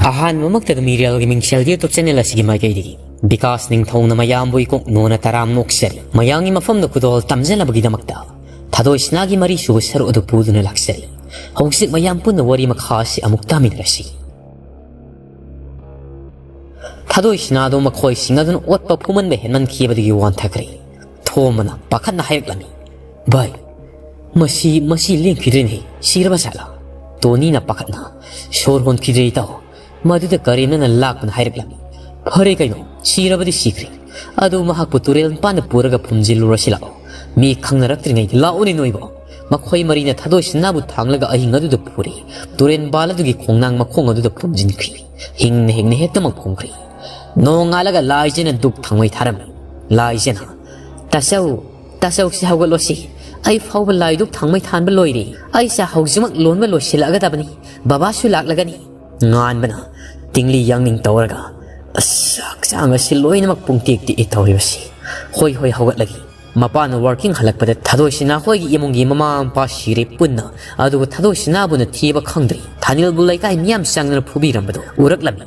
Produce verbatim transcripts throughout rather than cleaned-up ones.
ꯑꯍꯥꯟꯕꯃꯛꯇꯗ ꯃꯤꯔꯦꯜꯒꯤ ꯃꯤꯡꯁꯦꯜ YouTube channel ꯑꯁꯤꯒꯤ ꯃꯥꯏꯀꯩꯗꯒꯤ ꯕꯤꯀꯥꯁ ꯅꯤꯡꯊꯧꯅ ꯃꯌꯥꯝꯕꯨ ꯏꯀꯣꯛ ꯅꯣꯟꯅ ꯇꯔꯥꯝ ꯅꯣꯛꯆꯔꯤ꯫ ꯃꯌꯥꯝꯒꯤ ꯃꯐꯝꯗ ꯈꯨꯗꯣꯜ ꯇꯝꯖꯅꯕꯒꯤꯗꯃꯛꯇ ꯊꯥꯗꯣꯏ ꯁꯅꯥꯒꯤ ꯃꯔꯤꯁꯨꯕ ꯁꯔꯨꯛ ꯑꯗꯨ ꯄꯨꯗꯨꯅ ꯂꯥꯛꯆꯔꯤ꯫ ꯍꯧꯖꯤꯛ ꯃꯌꯥꯝ ꯄꯨꯟꯅ ꯋꯥꯔꯤ ꯃꯈꯥ ꯑꯁꯤ ꯑꯃꯨꯛ ꯇꯥꯃꯤꯟꯅꯔꯁꯤ꯫ ꯊꯥꯗꯣꯏ ꯁꯅꯥꯗꯣ ꯃꯈꯣꯏꯁꯤꯡ ꯑꯗꯨꯅ ꯑꯣꯠꯄ ꯐꯨꯃꯟꯕ ꯍꯦꯟꯃꯟꯈꯤꯕꯗꯒꯤ ꯋꯥꯟꯊꯈ꯭ꯔꯦ꯫ ꯊꯣꯝꯕꯅ ꯄꯥꯈꯠꯅ ꯍꯥꯏꯔꯛꯂꯝꯃꯤ, "ꯚꯥꯏ, ꯃꯁꯤ, ꯃꯁꯤ ꯂꯦꯡꯈꯤꯗ꯭ꯔꯦꯅꯦ, ꯁꯤꯔꯕ ꯖꯥꯠꯂꯥ?" ꯇꯣꯅꯤꯅ ꯄꯥꯈꯠꯅ, "ꯁꯣꯔ ꯍꯣꯟꯈꯤꯗ꯭ꯔꯦ ꯏꯇꯥꯎ, ꯃꯗꯨꯗ ꯀꯔꯦꯝꯅꯅ ꯂꯥꯛꯄꯅ ꯍꯥꯏꯔꯛꯂꯝꯃꯤ꯫ ꯐꯔꯦ ꯀꯩꯅꯣ, ꯁꯤꯔꯕꯗꯤ ꯁꯤꯈ꯭ꯔꯦ꯫ ꯑꯗꯨ ꯃꯍꯥꯛꯄꯨ ꯇꯨꯔꯦꯜ ꯃꯄꯥꯟꯗ ꯄꯨꯔꯒ ꯐꯨꯝꯖꯤꯜꯂꯨꯔꯁꯤ ꯂꯥꯛꯑꯣ꯫ ꯃꯤ ꯈꯪꯅꯔꯛꯇ꯭ꯔꯤꯉꯩꯗ ꯂꯥꯛꯑꯣꯅꯦ ꯅꯣꯏꯕꯣ꯫" ꯃꯈꯣꯏ ꯃꯔꯤꯅ ꯊꯥꯗꯣꯏ ꯁꯅꯥꯕꯨ ꯊꯥꯡꯂꯒ ꯑꯍꯤꯡ ꯑꯗꯨꯗ ꯄꯨꯔꯦ꯫ ꯇꯨꯔꯦꯟ ꯄꯥꯜ ꯑꯗꯨꯒꯤ ꯈꯣꯡꯅꯥꯡ ꯃꯈꯣꯡ ꯑꯗꯨꯗ ꯐꯨꯝꯖꯤꯟꯈ꯭ꯔꯦ꯫ ꯍꯤꯡꯅ ꯍꯤꯡꯅ ꯍꯦꯛꯇꯃꯛ ꯐꯨꯝꯈ꯭ꯔꯦ꯫ ꯅꯣꯡꯉꯥꯜꯂꯒ ꯂꯥꯏꯖꯅ ꯙꯨꯞ ꯊꯥꯎꯃꯩ ꯊꯥꯔꯝꯃꯤ꯫ ꯂꯥꯏꯖꯅ, "ꯇꯥꯆꯧ, ꯇꯥꯆꯧꯁꯤ ꯍꯧꯒꯠꯂꯣꯁꯤ꯫ ꯑꯩ ꯐꯥꯎꯕ ꯂꯥꯏ ꯙꯨꯞ ꯊꯥꯎꯃꯩ ꯊꯥꯟꯕ ꯂꯣꯏꯔꯦ꯫ ꯑꯩꯁꯦ ꯍꯧꯖꯤꯛꯃꯛ ꯂꯣꯟꯕ ꯂꯣꯏꯁꯤꯜꯂꯛꯑꯒꯗꯕꯅꯤ꯫ ꯕꯕꯥꯁꯨ ꯂꯥꯛꯂꯒꯅꯤ꯫" ꯉꯥꯟꯕꯅ ꯇꯤꯡꯂꯤ ꯌꯥꯡꯅꯤꯡ ꯇꯧꯔꯒ, "ꯑꯁ, ꯍꯛꯆꯥꯡ ꯑꯁꯤ ꯂꯣꯏꯅꯃꯛ ꯄꯨꯡꯇꯦꯛ ꯇꯦꯛꯏ ꯇꯧꯔꯤꯕꯁꯤ꯫ ꯍꯣꯏ, ꯍꯣꯏ, ꯍꯧꯒꯠꯂꯒꯦ꯫" ꯃꯄꯥꯅ working ꯍꯜꯂꯛꯄꯗ ꯊꯥꯗꯣꯏ ꯁꯤꯅꯥ ꯍꯣꯏꯒꯤ ꯏꯃꯨꯡꯒꯤ ꯃꯃꯥ ꯃꯄꯥ ꯁꯤꯔꯦ ꯄꯨꯟꯅ꯫ ꯑꯗꯨꯒ ꯊꯥꯗꯣꯏ ꯁꯤꯅꯥꯕꯨꯅ ꯊꯤꯕ ꯈꯪꯗ꯭ꯔꯤ꯫ ꯊꯥꯅꯤꯜꯕꯨ ꯂꯩꯀꯥꯏ ꯃꯤꯌꯥꯝ ꯆꯪꯗꯅ ꯐꯨꯕꯤꯔꯝꯕꯗꯣ ꯎꯔꯛꯂꯝꯃꯤ꯫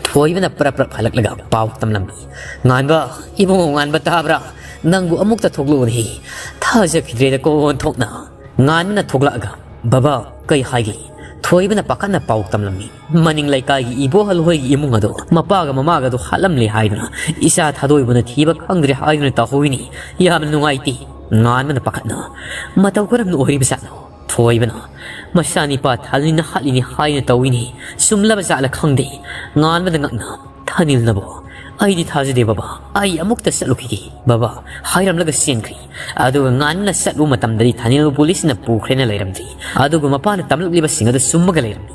ꯊꯣꯏꯕꯅ ꯄ꯭ꯔꯞ ꯄ꯭ꯔꯞ ꯍꯜꯂꯛꯂꯒ ꯄꯥꯎ ꯇꯝꯂꯝꯃꯤ꯫ "ꯉꯥꯟꯕ, ꯏꯕꯨꯡꯉꯣ ꯉꯥꯟꯕ ꯇꯥꯕ꯭ꯔꯥ? ꯅꯪꯕꯨ ꯑꯃꯨꯛꯇ ꯊꯣꯛꯂꯛꯎꯅꯦ꯫ ꯊꯥꯖꯈꯤꯗ꯭ꯔꯦꯗꯀꯣ ꯑꯣꯟꯊꯣꯛꯅ꯫" ꯉꯥꯟꯕꯅ ꯊꯣꯛꯂꯛꯑꯒ, "ꯕꯕꯥ, ꯀꯩ ꯍꯥꯏꯒꯦ?" ꯊꯣꯏꯕꯅ ꯄꯥꯈꯠꯅ ꯄꯥꯎ ꯇꯝꯂꯝꯃꯤ꯫ "ꯃꯅꯤꯡ ꯂꯩꯀꯥꯏꯒꯤ ꯏꯕꯣꯍꯜ ꯍꯣꯏꯒꯤ ꯏꯃꯨꯡ ꯑꯗꯣ ꯃꯄꯥꯒ ꯃꯃꯥꯒꯗꯣ ꯍꯥꯠꯂꯝꯂꯦ ꯍꯥꯏꯗꯨꯅ ꯏꯆꯥ ꯊꯥꯗꯣꯏꯕꯅ ꯊꯤꯕ ꯈꯪꯗ꯭ꯔꯦ ꯍꯥꯏꯗꯨꯅ ꯇꯧꯍꯧꯏꯅꯦ꯫ ꯌꯥꯝꯅ ꯅꯨꯡꯉꯥꯏꯇꯦ꯫" ꯉꯥꯟꯕꯅ ꯄꯥꯈꯠꯅ, "ꯃꯇꯧ ꯀꯔꯝꯅ ꯑꯣꯏꯔꯤꯕꯖꯥꯠꯅꯣ?" ꯊꯣꯏꯕꯅ, "ꯃꯆꯥꯅꯤꯄꯥ ꯊꯥꯅꯤꯜꯅ ꯍꯥꯠꯂꯤꯅꯤ ꯍꯥꯏꯅ ꯇꯧꯏꯅꯦ꯫ ꯆꯨꯝꯂꯕ ꯖꯥꯠꯂ ꯈꯪꯗꯦ꯫" ꯉꯥꯟꯕꯗ ꯉꯛꯅ, "ꯊꯥꯅꯤꯜꯅꯕꯣ? ꯑꯩꯗꯤ ꯊꯥꯖꯗꯦ ꯕꯕꯥ꯫ ꯑꯩ ꯑꯃꯨꯛꯇ ꯆꯠꯂꯨꯈꯤꯒꯦ꯫" ꯕꯕꯥ ꯍꯥꯏꯔꯝꯂꯒ ꯆꯦꯟꯈ꯭ꯔꯦ꯫ ꯑꯗꯨꯒ ꯉꯥꯟꯕꯅ ꯆꯠꯂꯨꯕ ꯃꯇꯝꯗꯗꯤ ꯊꯥꯅꯤꯜꯕꯨ ꯄꯨꯂꯤꯁꯅ ꯄꯨꯈ꯭ꯔꯦꯅ ꯂꯩꯔꯝꯗ꯭ꯔꯤ꯫ ꯑꯗꯨꯒ ꯃꯄꯥꯅ ꯇꯝꯂꯛꯂꯤꯕꯁꯤꯡ ꯑꯗꯨ ꯆꯨꯝꯃꯒ ꯂꯩꯔꯝꯃꯤ꯫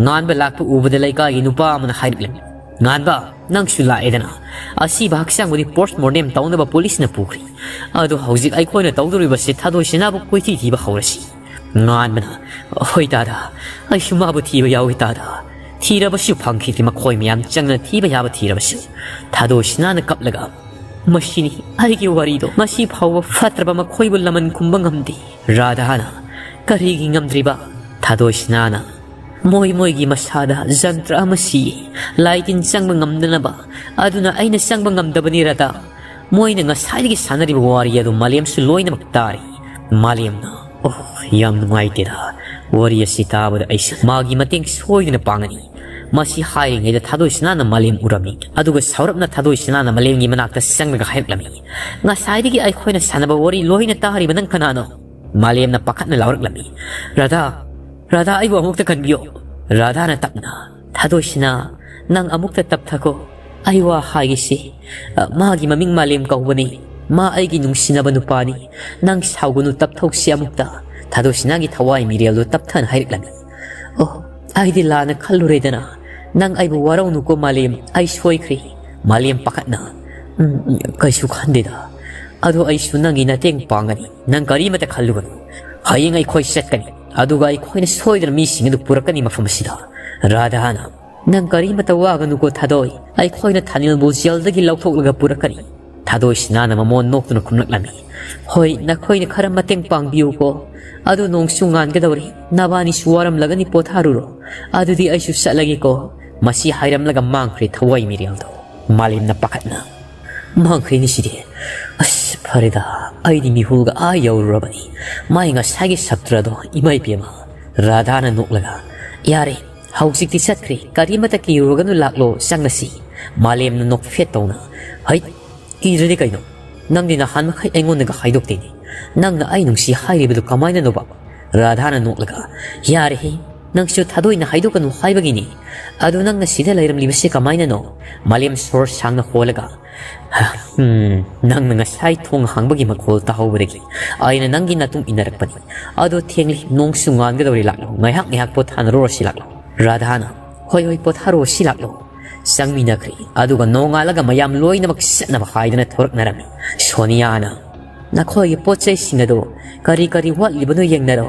ꯉꯥꯟꯕ ꯂꯥꯛꯄ ꯎꯕꯗ ꯂꯩꯀꯥꯏꯒꯤ ꯅꯨꯄꯥ ꯑꯃꯅ ꯍꯥꯏꯔꯛꯂꯝꯃꯤ, "ꯉꯥꯟꯕ, ꯅꯪꯁꯨ ꯂꯥꯛꯑꯦꯗꯅ꯫ ꯑꯁꯤꯕ ꯍꯛꯆꯥꯡꯕꯨꯗꯤ post mortem ꯇꯧꯅꯕ ꯄꯨꯂꯤꯁꯅ ꯄꯨꯈ꯭ꯔꯦ꯫ ꯑꯗꯣ ꯍꯧꯖꯤꯛ ꯑꯩꯈꯣꯏꯅ ꯇꯧꯗꯣꯔꯤꯕꯁꯤ ꯊꯥꯗꯣꯏ ꯁꯤꯅꯥꯕꯨ ꯀꯣꯏꯊꯤ ꯊꯤꯕ ꯍꯧꯔꯁꯤ꯫" ꯉꯥꯟꯕꯅ, "ꯍꯣꯏ ꯇꯥꯗ, ꯑꯩꯁꯨ ꯃꯥꯕꯨ ꯊꯤꯕ ꯌꯥꯎꯏ ꯇꯥꯗ꯫ ꯊꯤꯔꯕꯁꯨ ꯐꯪꯈꯤꯗꯦ, ꯃꯈꯣꯏ ꯃꯌꯥꯝ ꯆꯪꯅ ꯊꯤꯕ ꯌꯥꯕ ꯊꯤꯔꯕꯁꯨ꯫" ꯊꯥꯗꯣꯏ ꯁꯤꯅꯥꯅ ꯀꯞꯂꯒ, "ꯃꯁꯤꯅꯤ ꯑꯩꯒꯤ ꯋꯥꯔꯤꯗꯣ꯫ ꯉꯁꯤ ꯐꯥꯎꯕ ꯐꯠꯇ꯭ꯔꯕ ꯃꯈꯣꯏꯕꯨ ꯂꯃꯟ ꯈꯨꯝꯕ ꯉꯝꯗꯦ꯫" ꯔꯥꯙꯥꯅ, "ꯀꯔꯤꯒꯤ ꯉꯝꯗ꯭ꯔꯤꯕ?" ꯊꯥꯗꯣꯏ ꯁꯤꯅꯥꯅ, ꯃꯣꯏ ꯃꯣꯏꯒꯤ ꯃꯁꯥꯗ ꯖꯟꯇ꯭ꯔ ꯑꯃ ꯁꯤꯌꯦ, ꯂꯥꯏ ꯇꯤꯟ ꯆꯪꯕ ꯉꯝꯗꯅꯕ꯫ ꯑꯗꯨꯅ ꯑꯩꯅ ꯆꯪꯕ ꯉꯝꯗꯕꯅꯤ, ꯔꯥꯙꯥ꯫ ꯃꯣꯏꯅ ꯉꯁꯥꯏꯗꯒꯤ ꯁꯥꯟꯅꯔꯤꯕ ꯋꯥꯔꯤ ꯑꯗꯨ ꯃꯥꯂꯦꯝꯁꯨ ꯂꯣꯏꯅꯃꯛ ꯇꯥꯔꯤ꯫ ꯃꯥꯂꯦꯝꯅ, "ꯑꯣ, ꯌꯥꯝ ꯅꯨꯡꯉꯥꯏꯇꯦꯗ꯫ ꯋꯥꯔꯤ ꯑꯁꯤ ꯇꯥꯕꯗ ꯑꯩꯁꯨ ꯃꯥꯒꯤ ꯃꯇꯦꯡ ꯁꯣꯏꯗꯅ ꯄꯥꯡꯒꯅꯤ"꯫ ꯃꯁꯤ ꯍꯥꯏꯔꯤꯉꯩꯗ ꯊꯥꯗꯣꯏ ꯁꯅꯥꯅ ꯃꯥꯂꯦꯝ ꯎꯔꯝꯃꯤ, ꯑꯗꯨꯒ ꯁꯥꯎꯔꯞꯅ ꯊꯥꯗꯣꯏ ꯁꯅꯥꯅ ꯃꯥꯂꯦꯝꯒꯤ ꯃꯅꯥꯛꯇ ꯆꯪꯂꯒ ꯍꯥꯏꯔꯛꯂꯝꯃꯤ, "ꯉꯁꯥꯏꯗꯒꯤ ꯑꯩꯈꯣꯏꯅ ꯁꯥꯟꯅꯕ ꯋꯥꯔꯤ ꯂꯣꯏꯅ ꯇꯥꯔꯤꯕ ꯅꯪ ꯀꯅꯥꯅꯣ?" ꯃꯥꯂꯦꯝꯅ ꯄꯥꯈꯠꯅ ꯂꯥꯎꯔꯛꯂꯝꯃꯤ, "ꯔꯥꯙꯥ, ꯔꯥꯙꯥ, ꯑꯩꯕꯨ ꯑꯃꯨꯛꯇ ꯀꯟꯕꯤꯌꯣ"꯫ ꯔꯥꯙꯥꯅ ꯇꯞꯅ, "ꯊꯥꯗꯣꯏꯁꯤꯅ, ꯅꯪ ꯑꯃꯨꯛꯇ ꯇꯞꯊꯈꯣ꯫ ꯑꯩ ꯋꯥ ꯍꯥꯏꯒꯦꯁꯦ꯫ ꯑ, ꯃꯥꯒꯤ ꯃꯃꯤꯡ ꯃꯥꯂꯦꯝ ꯀꯧꯕꯅꯤ꯫ ꯃꯥ ꯑꯩꯒꯤ ꯅꯨꯡꯁꯤꯅꯕ ꯅꯨꯄꯥꯅꯤ꯫ ꯅꯪ ꯁꯥꯎꯒꯅꯨ, ꯇꯞꯊꯧꯁꯤ ꯑꯃꯨꯛꯇ"꯫ ꯊꯥꯗꯣꯏꯁꯤꯅꯥꯒꯤ ꯊꯋꯥꯏ ꯃꯤꯔꯦꯜꯗꯨ ꯇꯞꯊꯅ ꯍꯥꯏꯔꯛꯂꯝꯃꯤ꯫ "ꯑꯣ, ꯑꯩꯗꯤ ꯂꯥꯟꯅ ꯈꯜꯂꯨꯔꯦꯗꯅ꯫ ꯅꯪ ꯑꯩꯕꯨ ꯋꯥꯔꯧꯅꯨꯀꯣ ꯃꯥꯂꯦꯝ, ꯑꯩ ꯁꯣꯏꯈ꯭ꯔꯦ"꯫ ꯃꯥꯂꯦꯝ ꯄꯥꯈꯠꯅ, "ꯎꯝ, ꯎꯝ, ꯀꯩꯁꯨ ꯈꯟꯗꯦꯗ꯫ ꯑꯗꯣ ꯑꯩꯁꯨ ꯅꯪꯒꯤ ꯃꯇꯦꯡ ꯄꯥꯡꯒꯅꯤ꯫ ꯅꯪ ꯀꯔꯤꯃꯇ ꯈꯜꯂꯨꯒꯅꯨ꯫ ꯍꯌꯦꯡ ꯑꯩꯈꯣꯏ ꯆꯠꯀꯅꯤ, ꯑꯗꯨꯒ ꯑꯩꯈꯣꯏꯅ ꯁꯣꯏꯗꯅ ꯃꯤꯁꯤꯡ ꯑꯗꯨ ꯄꯨꯔꯛꯀꯅꯤ ꯃꯐꯝ ꯑꯁꯤꯗ"꯫ ꯔꯥꯙꯥꯅ, "ꯅꯪ ꯀꯔꯤꯃꯇ ꯋꯥꯒꯅꯨꯀꯣ ꯊꯥꯗꯣꯏ, ꯑꯩꯈꯣꯏꯅ ꯊꯥꯅꯤꯜꯕꯨ ꯖꯦꯜꯗꯒꯤ ꯂꯧꯊꯣꯛꯂꯒ ꯄꯨꯔꯛꯀꯅꯤ"꯫ ꯊꯥꯗꯣꯏ ꯁꯅꯥꯅ ꯃꯃꯣꯟ ꯅꯣꯛꯇꯨꯅ ꯈꯨꯝꯂꯛꯂꯝꯃꯤ, "ꯍꯣꯏ, ꯅꯈꯣꯏꯅ ꯈꯔ ꯃꯇꯦꯡ ꯄꯥꯡꯕꯤꯌꯨꯀꯣ꯫ ꯑꯗꯨ ꯅꯣꯡꯁꯨ ꯉꯥꯟꯒꯗꯧꯔꯦ, ꯅꯕꯥꯅꯤꯁꯨ ꯋꯥꯔꯝꯂꯒꯅꯤ, ꯄꯣꯊꯥꯔꯨꯔꯣ꯫ ꯑꯗꯨꯗꯤ ꯑꯩꯁꯨ ꯆꯠꯂꯒꯦꯀꯣ"꯫ ꯃꯁꯤ ꯍꯥꯏꯔꯝꯂꯒ ꯃꯥꯡꯈ꯭ꯔꯦ ꯊꯋꯥꯏ ꯃꯤꯔꯦꯜꯗꯣ꯫ ꯃꯥꯂꯦꯝꯅ ꯄꯥꯈꯠꯅ, "ꯃꯥꯡꯈ꯭ꯔꯦꯅꯦ ꯁꯤꯗꯤ꯫ ꯑꯁ, ꯐꯔꯦꯗ, ꯑꯩꯗꯤ ꯃꯤꯍꯨꯜꯒ ꯑꯥ ꯌꯧꯔꯨꯔꯕꯅꯤ꯫ ꯃꯥꯏ ꯉꯁꯥꯏꯒꯤ ꯁꯛꯇ꯭ꯔꯗꯣ, ꯏꯃꯥ ꯏꯕꯦꯝꯃ"꯫ ꯔꯥꯙꯥꯅ ꯅꯣꯛꯂꯒ, "ꯌꯥꯔꯦ, ꯍꯧꯖꯤꯛꯇꯤ ꯆꯠꯈ꯭ꯔꯦ, ꯀꯔꯤꯃꯇ ꯀꯤꯔꯨꯔꯒꯅꯨ, ꯂꯥꯛꯂꯣ, ꯆꯪꯂꯁꯤ"꯫ ꯃꯥꯂꯦꯝꯅ ꯅꯣꯛꯐꯦꯠ ꯇꯧꯅ, "ꯍꯩꯠ, ꯀꯤꯗ꯭ꯔꯗꯤ ꯀꯩꯅꯣ? ꯅꯪꯗꯤ ꯅꯍꯥꯟ ꯃꯈꯩ ꯑꯩꯉꯣꯟꯗꯒ ꯍꯥꯏꯗꯣꯛꯇꯦꯅꯦ꯫ ꯅꯪꯅ ꯑꯩ ꯅꯨꯡꯁꯤ ꯍꯥꯏꯔꯤꯕꯗꯨ ꯀꯃꯥꯏꯅꯅꯣꯕ?" ꯔꯥꯙꯥꯅ ꯅꯣꯛꯂꯒ, "ꯌꯥꯔꯦꯍꯦ, ꯅꯪꯁꯨ ꯊꯥꯗꯣꯏꯅ ꯍꯥꯏꯗꯣꯛꯀꯅꯨ ꯍꯥꯏꯕꯒꯤꯅꯤ꯫ ꯑꯗꯨ ꯅꯪꯅ ꯁꯤꯗ ꯂꯩꯔꯝꯂꯤꯕꯁꯤ ꯀꯃꯥꯏꯅꯅꯣ?" ꯃꯥꯂꯦꯝ ꯁꯣꯔ ꯁꯥꯡꯅ ꯍꯣꯜꯂꯒ, "ꯍꯝ, ꯅꯪꯅ ꯉꯁꯥꯏ ꯊꯣꯡ ꯍꯥꯡꯕꯒꯤ ꯃꯈꯣꯜ ꯇꯥꯍꯧꯕꯗꯒꯤ ꯑꯩꯅ ꯅꯪꯒꯤ ꯅꯇꯨꯡ ꯏꯟꯅꯔꯛꯄꯅꯤ꯫ ꯑꯗꯣ ꯊꯦꯡꯂꯦ, ꯅꯣꯡꯁꯨ ꯉꯥꯟꯒꯗꯧꯔꯤ, ꯂꯥꯛꯂꯣ, ꯉꯥꯏꯍꯥꯛ ꯉꯥꯏꯍꯥꯛ ꯄꯣꯊꯥꯅꯔꯨꯔꯁꯤ, ꯂꯥꯛꯂꯣ"꯫ ꯔꯥꯙꯥꯅ, "ꯍꯣꯏ, ꯍꯣꯏ, ꯄꯣꯊꯥꯔꯨꯔꯁꯤ, ꯂꯥꯛꯂꯣ"꯫ ꯆꯪꯃꯤꯟꯅꯈ꯭ꯔꯦ꯫ ꯑꯗꯨꯒ ꯅꯣꯡꯉꯥꯜꯂꯒ ꯃꯌꯥꯝ ꯂꯣꯏꯅꯃꯛ ꯆꯠꯅꯕ ꯍꯥꯏꯗꯨꯅ ꯊꯣꯔꯛꯅꯔꯝꯃꯤ꯫ ꯁꯣꯅꯤꯌꯥꯅ, "ꯅꯈꯣꯏꯒꯤ ꯄꯣꯠ ꯆꯩꯁꯤꯡ ꯑꯗꯨ ꯀꯔꯤ ꯀꯔꯤ ꯋꯥꯠꯂꯤꯕꯅꯣ ꯌꯦꯡꯅꯔꯣ"꯫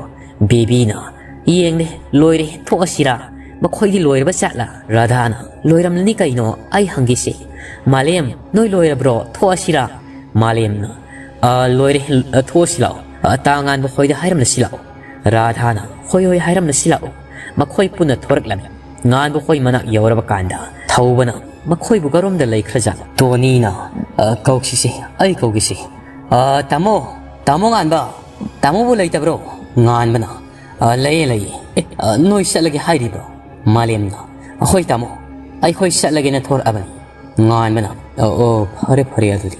ꯕꯦꯕꯤꯅ, "ꯌꯦꯡꯂꯦ, ꯂꯣꯏꯔꯦ, ꯊꯣꯛꯑꯁꯤꯔꯥ? ꯃꯈꯣꯏꯗꯤ ꯂꯣꯏꯔꯕ ꯖꯥꯠꯂꯥ?" ꯔꯥꯙꯥꯅ, "ꯂꯣꯏꯔꯝꯂꯅꯤ ꯀꯩꯅꯣ, ꯑꯩ ꯍꯪꯒꯦꯁꯦ"꯫ "ꯃꯥꯂꯦꯝ, ꯅꯣꯏ ꯂꯣꯏꯔꯕ꯭ꯔꯣ? ꯊꯣꯛꯑꯁꯤꯔꯥ?" ꯃꯥꯂꯦꯝꯅ, "ꯑ, ꯂꯣꯏꯔꯦ, ꯑ, ꯊꯣꯛꯑꯁꯤ ꯂꯥꯛꯑꯣ꯫ ꯑ, ꯇꯥ ꯉꯥꯟꯕ ꯍꯣꯏꯗ ꯍꯥꯏꯔꯝꯂꯁꯤ ꯂꯥꯛꯑꯣ"꯫ ꯔꯥꯙꯥꯅ, "ꯍꯣꯏ, ꯍꯣꯏ, ꯍꯥꯏꯔꯝꯂꯁꯤ ꯂꯥꯛꯑꯣ"꯫ ꯃꯈꯣꯏ ꯄꯨꯟꯅ ꯊꯣꯔꯛꯂꯝꯃꯤ꯫ ꯉꯥꯟꯕ ꯍꯣꯏ ꯃꯅꯥꯛ ꯌꯧꯔꯕ ꯀꯥꯟꯗ ꯊꯧꯕꯅ ꯃꯈꯣꯏꯕꯨ ꯀꯔꯣꯝꯗ ꯂꯩꯈ꯭ꯔꯖꯥꯠꯅꯣ? "ꯇꯣꯅꯤꯅ, ꯑ, ꯀꯧꯁꯤꯁꯦ, ꯑꯩ ꯀꯧꯒꯦꯁꯦ꯫ ꯑ, ꯇꯥꯃꯣ, ꯇꯥꯃꯣ ꯉꯥꯟꯕ, ꯇꯥꯃꯣꯕꯨ ꯂꯩꯇꯕ꯭ꯔꯣ?" ꯉꯥꯟꯕꯅ, "ꯑ, ꯂꯩꯌꯦ, ꯂꯩꯌꯦ꯫ ꯑꯦ, ꯑ, ꯅꯣꯏ ꯆꯠꯂꯒꯦ ꯍꯥꯏꯔꯤꯕ꯭ꯔꯣ?" ꯃꯥꯂꯦꯝꯅ, "ꯍꯣꯏ ꯇꯥꯃꯣ, ꯑꯩꯈꯣꯏ ꯆꯠꯂꯒꯦꯅ ꯊꯣꯔꯛꯑꯕꯅꯤ꯫" ꯉꯥꯟꯕꯅ, "ꯑꯣ, ꯑꯣ, ꯐꯔꯦ, ꯐꯔꯦ ꯑꯗꯨꯗꯤ꯫"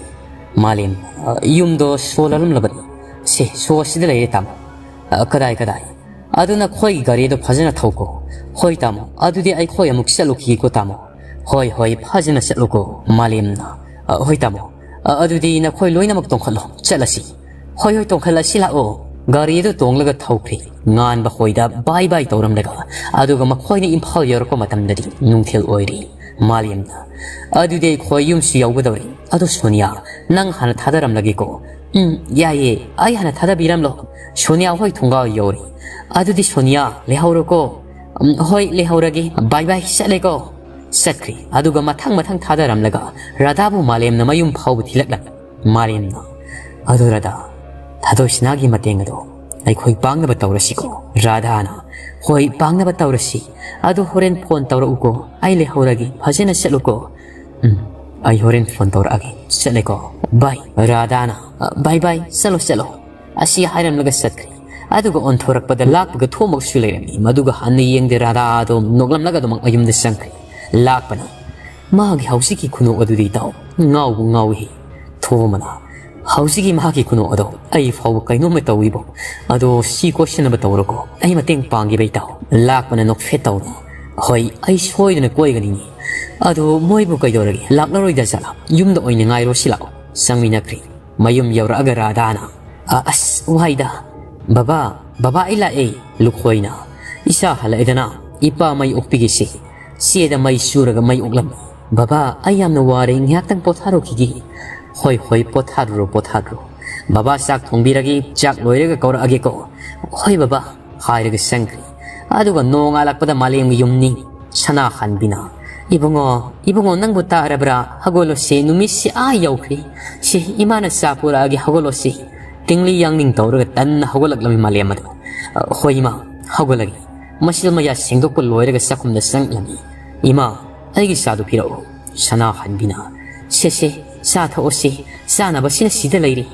ꯃꯥꯂꯦꯝ, "ꯑ, ꯌꯨꯝꯗꯣ ꯁꯣ ꯂꯣꯜꯂꯝꯂꯕꯅꯤ꯫ ꯁꯦ, ꯁꯣ ꯑꯁꯤꯗ ꯂꯩꯔꯦ ꯇꯥꯃꯣ꯫" "ꯑ, ꯀꯗꯥꯏ, ꯀꯗꯥꯏ?" "ꯑꯗꯨ ꯅꯈꯣꯏꯒꯤ ꯒꯥꯔꯤꯗꯣ ꯐꯖꯅ ꯊꯧꯀꯣ꯫" "ꯍꯣꯏ ꯇꯥꯃꯣ, ꯑꯗꯨꯗꯤ ꯑꯩꯈꯣꯏ ꯑꯃꯨꯛ ꯆꯠꯂꯨꯈꯤꯒꯦꯀꯣ ꯇꯥꯃꯣ꯫" "ꯍꯣꯏ, ꯍꯣꯏ, ꯐꯖꯅ ꯆꯠꯂꯨꯀꯣ꯫" ꯃꯥꯂꯦꯝꯅ, "ꯑ, ꯍꯣꯏ ꯇꯥꯃꯣ, ꯑ, ꯑꯗꯨꯗꯤ ꯅꯈꯣꯏ ꯂꯣꯏꯅꯃꯛ ꯇꯣꯡꯈꯠꯂꯣ, ꯆꯠꯂꯁꯤ꯫" "ꯍꯣꯏ, ꯍꯣꯏ, ꯇꯣꯡꯈꯠꯂꯁꯤ ꯂꯥꯛꯑꯣ꯫" ꯒꯥꯔꯤ ꯑꯗꯨ ꯇꯣꯡꯂꯒ ꯊꯧꯈ꯭ꯔꯦ꯫ ꯉꯥꯟꯕ ꯍꯣꯏꯗ ꯕꯥꯏ ꯕꯥꯏ ꯇꯧꯔꯝꯂꯒ, ꯑꯗꯨꯒ ꯃꯈꯣꯏꯅ ꯏꯝꯐꯥꯜ ꯌꯧꯔꯛꯄ ꯃꯇꯝꯗꯗꯤ ꯅꯨꯡꯊꯤꯜ ꯑꯣꯏꯔꯤ꯫ ꯃꯥꯂꯦꯝꯅ, "ꯑꯗꯨꯗꯤ ꯑꯩꯈꯣꯏ ꯌꯨꯝꯁꯨ ꯌꯧꯒꯗꯧꯔꯦ꯫ ꯑꯗꯣ ꯁꯣꯅꯤꯌꯥ, ꯅꯪ ꯍꯥꯟꯅ ꯊꯥꯗꯔꯝꯂꯒꯦꯀꯣ꯫" "ꯎꯝ, ꯌꯥꯏꯌꯦ, ꯑꯩ ꯍꯥꯟꯅ ꯊꯥꯗꯕꯤꯔꯝꯂꯣ꯫" ꯁꯣꯅꯤꯌꯥ ꯍꯣꯏ ꯊꯣꯡꯒꯥꯜ ꯌꯧꯔꯦ꯫ "ꯑꯗꯨꯗꯤ ꯁꯣꯅꯤꯌꯥ, ꯂꯩꯍꯧꯔꯣꯀꯣ꯫" "ꯎꯝ, ꯍꯣꯏ, ꯂꯩꯍꯧꯔꯒꯦ꯫ ꯕꯥꯏ ꯕꯥꯏ, ꯆꯠꯂꯦꯀꯣ꯫" ꯆꯠꯈ꯭ꯔꯦ꯫ ꯑꯗꯨꯒ ꯃꯊꯪ ꯃꯊꯪ ꯊꯥꯗꯔꯝꯂꯒ ꯔꯥꯙꯥꯕꯨ ꯃꯥꯂꯦꯝꯅ ꯃꯌꯨꯝ ꯐꯥꯎꯕ ꯊꯤꯜꯂꯛꯂꯝꯃꯤ꯫ ꯃꯥꯂꯦꯝꯅ, "ꯑꯗꯨ ꯔꯥꯙꯥ, ꯊꯥꯗꯣꯏꯁꯅꯥꯒꯤ ꯃꯇꯦꯡ ꯑꯗꯣ ꯑꯩꯈꯣꯏ ꯄꯥꯡꯅꯕ ꯇꯧꯔꯁꯤꯀꯣ꯫" ꯔꯥꯙꯥꯅ, "ꯍꯣꯏ, ꯄꯥꯡꯅꯕ ꯇꯧꯔꯁꯤ꯫ ꯑꯗꯨ ꯍꯣꯔꯦꯟ ꯐꯣꯟ ꯇꯧꯔꯛꯎꯀꯣ꯫ ꯑꯩ ꯂꯩꯍꯧꯔꯒꯦ꯫ ꯐꯖꯅ ꯆꯠꯂꯨꯀꯣ꯫" "ꯎꯝ, ꯑꯩ ꯍꯣꯔꯦꯟ ꯐꯣꯟ ꯇꯧꯔꯛꯑꯒꯦ꯫ ꯆꯠꯂꯦꯀꯣ꯫ ꯕꯥꯏ꯫" ꯔꯥꯙꯥꯅ, "ꯕꯥꯏ ꯕꯥꯏ, ꯆꯠꯂꯣ, ꯆꯠꯂꯣ꯫" ꯑꯁꯤ ꯍꯥꯏꯔꯝꯂꯒ ꯆꯠꯈ꯭ꯔꯦ꯫ ꯑꯗꯨꯒ ꯑꯣꯟꯊꯣꯔꯛꯄꯗ ꯂꯥꯛꯄꯒ ꯊꯣꯝꯃꯛꯁꯨ ꯂꯩꯔꯝꯃꯤ꯫ ꯃꯗꯨꯒ ꯍꯟꯅ ꯌꯦꯡꯗꯦ꯫ ꯔꯥꯙꯥ ꯑꯗꯨꯝ ꯅꯣꯛꯂꯝꯂꯒ ꯑꯗꯨꯃꯛ ꯃꯌꯨꯝꯗ ꯆꯪꯈ꯭ꯔꯦ꯫ ꯂꯥꯛꯄꯅ, "ꯃꯥꯒꯤ ꯍꯧꯖꯤꯛꯀꯤ ꯈꯨꯅꯣꯛ ꯑꯗꯨꯗꯤ ꯏꯇꯥꯎ, ꯉꯥꯎꯕꯨ ꯉꯥꯎꯏ꯫" ꯊꯣꯝꯃꯅ, "ꯍꯧꯖꯤꯛꯀꯤ ꯃꯍꯥꯛꯀꯤ ꯈꯨꯅꯣꯛ ꯑꯗꯣ ꯑꯩ ꯐꯥꯎꯕ ꯀꯩꯅꯣꯝꯃ ꯇꯧꯏꯕꯣ꯫ ꯑꯗꯣ ꯁꯤ ꯀꯣꯏꯁꯟꯅꯕ ꯇꯧꯔꯣꯀꯣ, ꯑꯩ ꯃꯇꯦꯡ ꯄꯥꯡꯒꯦꯕ ꯏꯇꯥꯎ꯫" ꯂꯥꯛꯄꯅ ꯅꯣꯛꯐꯦꯠ ꯇꯧꯅ, "ꯍꯣꯏ, ꯑꯩ ꯁꯣꯏꯗꯅ ꯀꯣꯏꯒꯅꯤꯅꯦ꯫ ꯑꯗꯣ ꯃꯣꯏꯕꯨ ꯀꯩꯗꯧꯔꯒꯦ? ꯂꯥꯛꯂꯔꯣꯏꯗ ꯖꯥꯠꯂꯥ? ꯌꯨꯝꯗ ꯑꯣꯏꯅ ꯉꯥꯏꯔꯣ ꯁꯤ ꯂꯥꯛꯑꯣ꯫" ꯆꯪꯃꯤꯟꯅꯈ꯭ꯔꯦ꯫ ꯃꯌꯨꯝ ꯌꯧꯔꯛꯑꯒ ꯔꯥꯙꯥꯅ, "ꯑ, ꯑꯁ, ꯋꯥꯏꯗ꯫ ꯕꯕꯥ, ꯕꯕꯥ, ꯑꯩ ꯂꯥꯛꯑꯦ꯫" ꯂꯨꯈꯣꯏꯅ, "ꯏꯆꯥ ꯍꯜꯂꯛꯑꯦꯗꯅ, ꯏꯄꯥ ꯃꯩ ꯑꯣꯛꯄꯤꯒꯦꯁꯦ꯫" ꯆꯦꯗ ꯃꯩ ꯆꯨꯔꯒ ꯃꯩ ꯑꯣꯛꯂꯝꯃꯤ꯫ "ꯕꯕꯥ, ꯑꯩ ꯌꯥꯝꯅ ꯋꯥꯔꯦ, ꯉꯥꯏꯍꯥꯛꯇꯪ ꯄꯣꯊꯥꯔꯨꯈꯤꯒꯦ꯫" "ꯍꯣꯏ, ꯍꯣꯏ, ꯄꯣꯊꯥꯔꯨꯔꯣ, ꯄꯣꯊꯥꯔꯨꯔꯣ꯫ ꯕꯕꯥ ꯆꯥꯛ ꯊꯣꯡꯕꯤꯔꯒꯦ, ꯆꯥꯛ ꯂꯣꯏꯔꯒ ꯀꯧꯔꯛꯑꯒꯦꯀꯣ꯫" "ꯍꯣꯏ ꯕꯕꯥ꯫" ꯍꯥꯏꯔꯒ ꯆꯪꯈ꯭ꯔꯦ꯫ ꯑꯗꯨꯒ ꯅꯣꯡꯉꯥꯜꯂꯛꯄꯗ ꯃꯥꯂꯦꯝꯒꯤ ꯌꯨꯝꯅꯤ꯫ ꯁꯅꯥꯍꯟꯕꯤꯅ, "ꯏꯕꯨꯡꯉꯣ, ꯏꯕꯨꯡꯉꯣ, ꯅꯪꯕꯨ ꯇꯥꯔꯕ꯭ꯔꯥ? ꯍꯧꯒꯠꯂꯣꯁꯦ, ꯅꯨꯃꯤꯠꯁꯦ ꯑꯥ ꯌꯧꯈ꯭ꯔꯦ꯫ ꯁꯦ, ꯏꯃꯥꯅ ꯆꯥ ꯄꯨꯔꯛꯑꯒꯦ, ꯍꯧꯒꯠꯂꯣꯁꯦ꯫" ꯇꯤꯡꯂꯤ ꯌꯥꯡꯅꯤꯡ ꯇꯧꯔꯒ ꯇꯟꯅ ꯍꯧꯒꯠꯂꯛꯂꯝꯃꯤ ꯃꯥꯂꯦꯝ ꯑꯗꯨ꯫ "ꯑ, ꯍꯣꯏ ꯏꯃꯥ, ꯍꯧꯒꯠꯂꯒꯦ꯫" ꯃꯁꯤꯗ ꯃꯌꯥ ꯁꯦꯡꯗꯣꯛꯄ ꯂꯣꯏꯔꯒ ꯆꯥꯛꯈꯨꯝꯗ ꯆꯪꯂꯝꯃꯤ꯫ "ꯏꯃꯥ, ꯑꯩꯒꯤ ꯆꯥꯗꯨ ꯄꯤꯔꯛꯎ", ꯁꯅꯥꯍꯟꯕꯤꯅ꯫ "ꯁꯦ ꯁꯦ, ꯆꯥ ꯊꯛꯑꯣꯁꯤ, ꯆꯥꯅꯕꯁꯤꯅ ꯁꯤꯗ ꯂꯩꯔꯤ꯫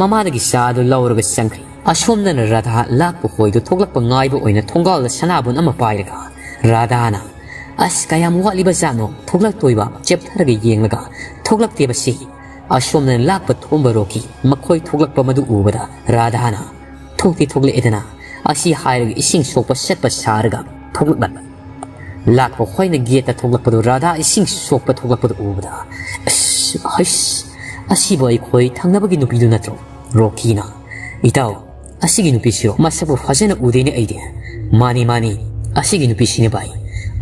ꯃꯃꯥꯗꯒꯤ ꯆꯥ ꯑꯗꯨ ꯂꯧꯔꯒ ꯆꯪꯈ꯭ꯔꯦ꯫ ꯑꯁꯣꯝꯗꯅ ꯔꯥꯙꯥ ꯂꯥꯛꯄ ꯍꯣꯏꯗꯨ ꯊꯣꯛꯂꯛꯄ ꯉꯥꯏꯕ ꯑꯣꯏꯅ ꯊꯣꯡꯒꯥꯜꯗ ꯁꯅꯥꯕꯨꯟ ꯑꯃ ꯄꯥꯏꯔꯒ ꯔꯥꯙꯥꯅ, "ꯑꯁ, ꯀꯌꯥꯝ ꯋꯥꯠꯂꯤꯕ ꯖꯥꯠꯅꯣ ꯊꯣꯛꯂꯛꯇꯣꯏꯕ? ꯆꯦꯞꯊꯔꯒ ꯌꯦꯡꯂꯒ ꯊꯣꯛꯂꯛꯇꯦꯕ ꯁꯤ꯫" ꯑꯁꯣꯝꯗꯅ ꯂꯥꯛꯄ ꯊꯣꯝꯕ ꯔꯣꯀꯤ ꯃꯈꯣꯏ ꯊꯣꯛꯂꯛꯄ ꯃꯗꯨ ꯎꯕꯗ ꯔꯥꯙꯥꯅ, "ꯊꯣꯛꯇꯤ ꯊꯣꯛꯂꯛꯑꯦꯗꯅ", ꯑꯁꯤ ꯍꯥꯏꯔꯒ ꯏꯁꯤꯡ ꯁꯣꯛꯄ ꯆꯠꯄ ꯁꯥꯔꯒ ꯊꯣꯛꯂꯛꯂꯝꯃꯤ꯫ ꯂꯥꯛꯄ ꯍꯣꯏꯅ ꯒꯦꯠꯇ ꯊꯣꯛꯂꯛꯄꯗꯨ ꯔꯥꯙꯥ ꯏꯁꯤꯡ ꯁꯣꯛꯄ ꯊꯣꯛꯂꯛꯄꯗꯨ ꯎꯕꯗ, "ꯑꯁ, ꯍꯩꯁ, ꯑꯁꯤꯕꯨ ꯑꯩꯈꯣꯏ ꯊꯪꯅꯕꯒꯤ ꯅꯨꯄꯤꯗꯨ ꯅꯠꯇ꯭ꯔꯣ?" ꯔꯣꯀꯤꯅ, "ꯏꯇꯥꯎ, ꯑꯁꯤꯒꯤ ꯅꯨꯄꯤꯁꯤꯔꯣ? ꯃꯁꯛꯄꯨ ꯐꯖꯅ ꯎꯗꯦꯅꯦ ꯑꯩꯗꯤ꯫" "ꯃꯥꯅꯤ, ꯃꯥꯅꯤ, ꯑꯁꯤꯒꯤ ꯅꯨꯄꯤꯁꯤꯅꯦ ꯚꯥꯏ꯫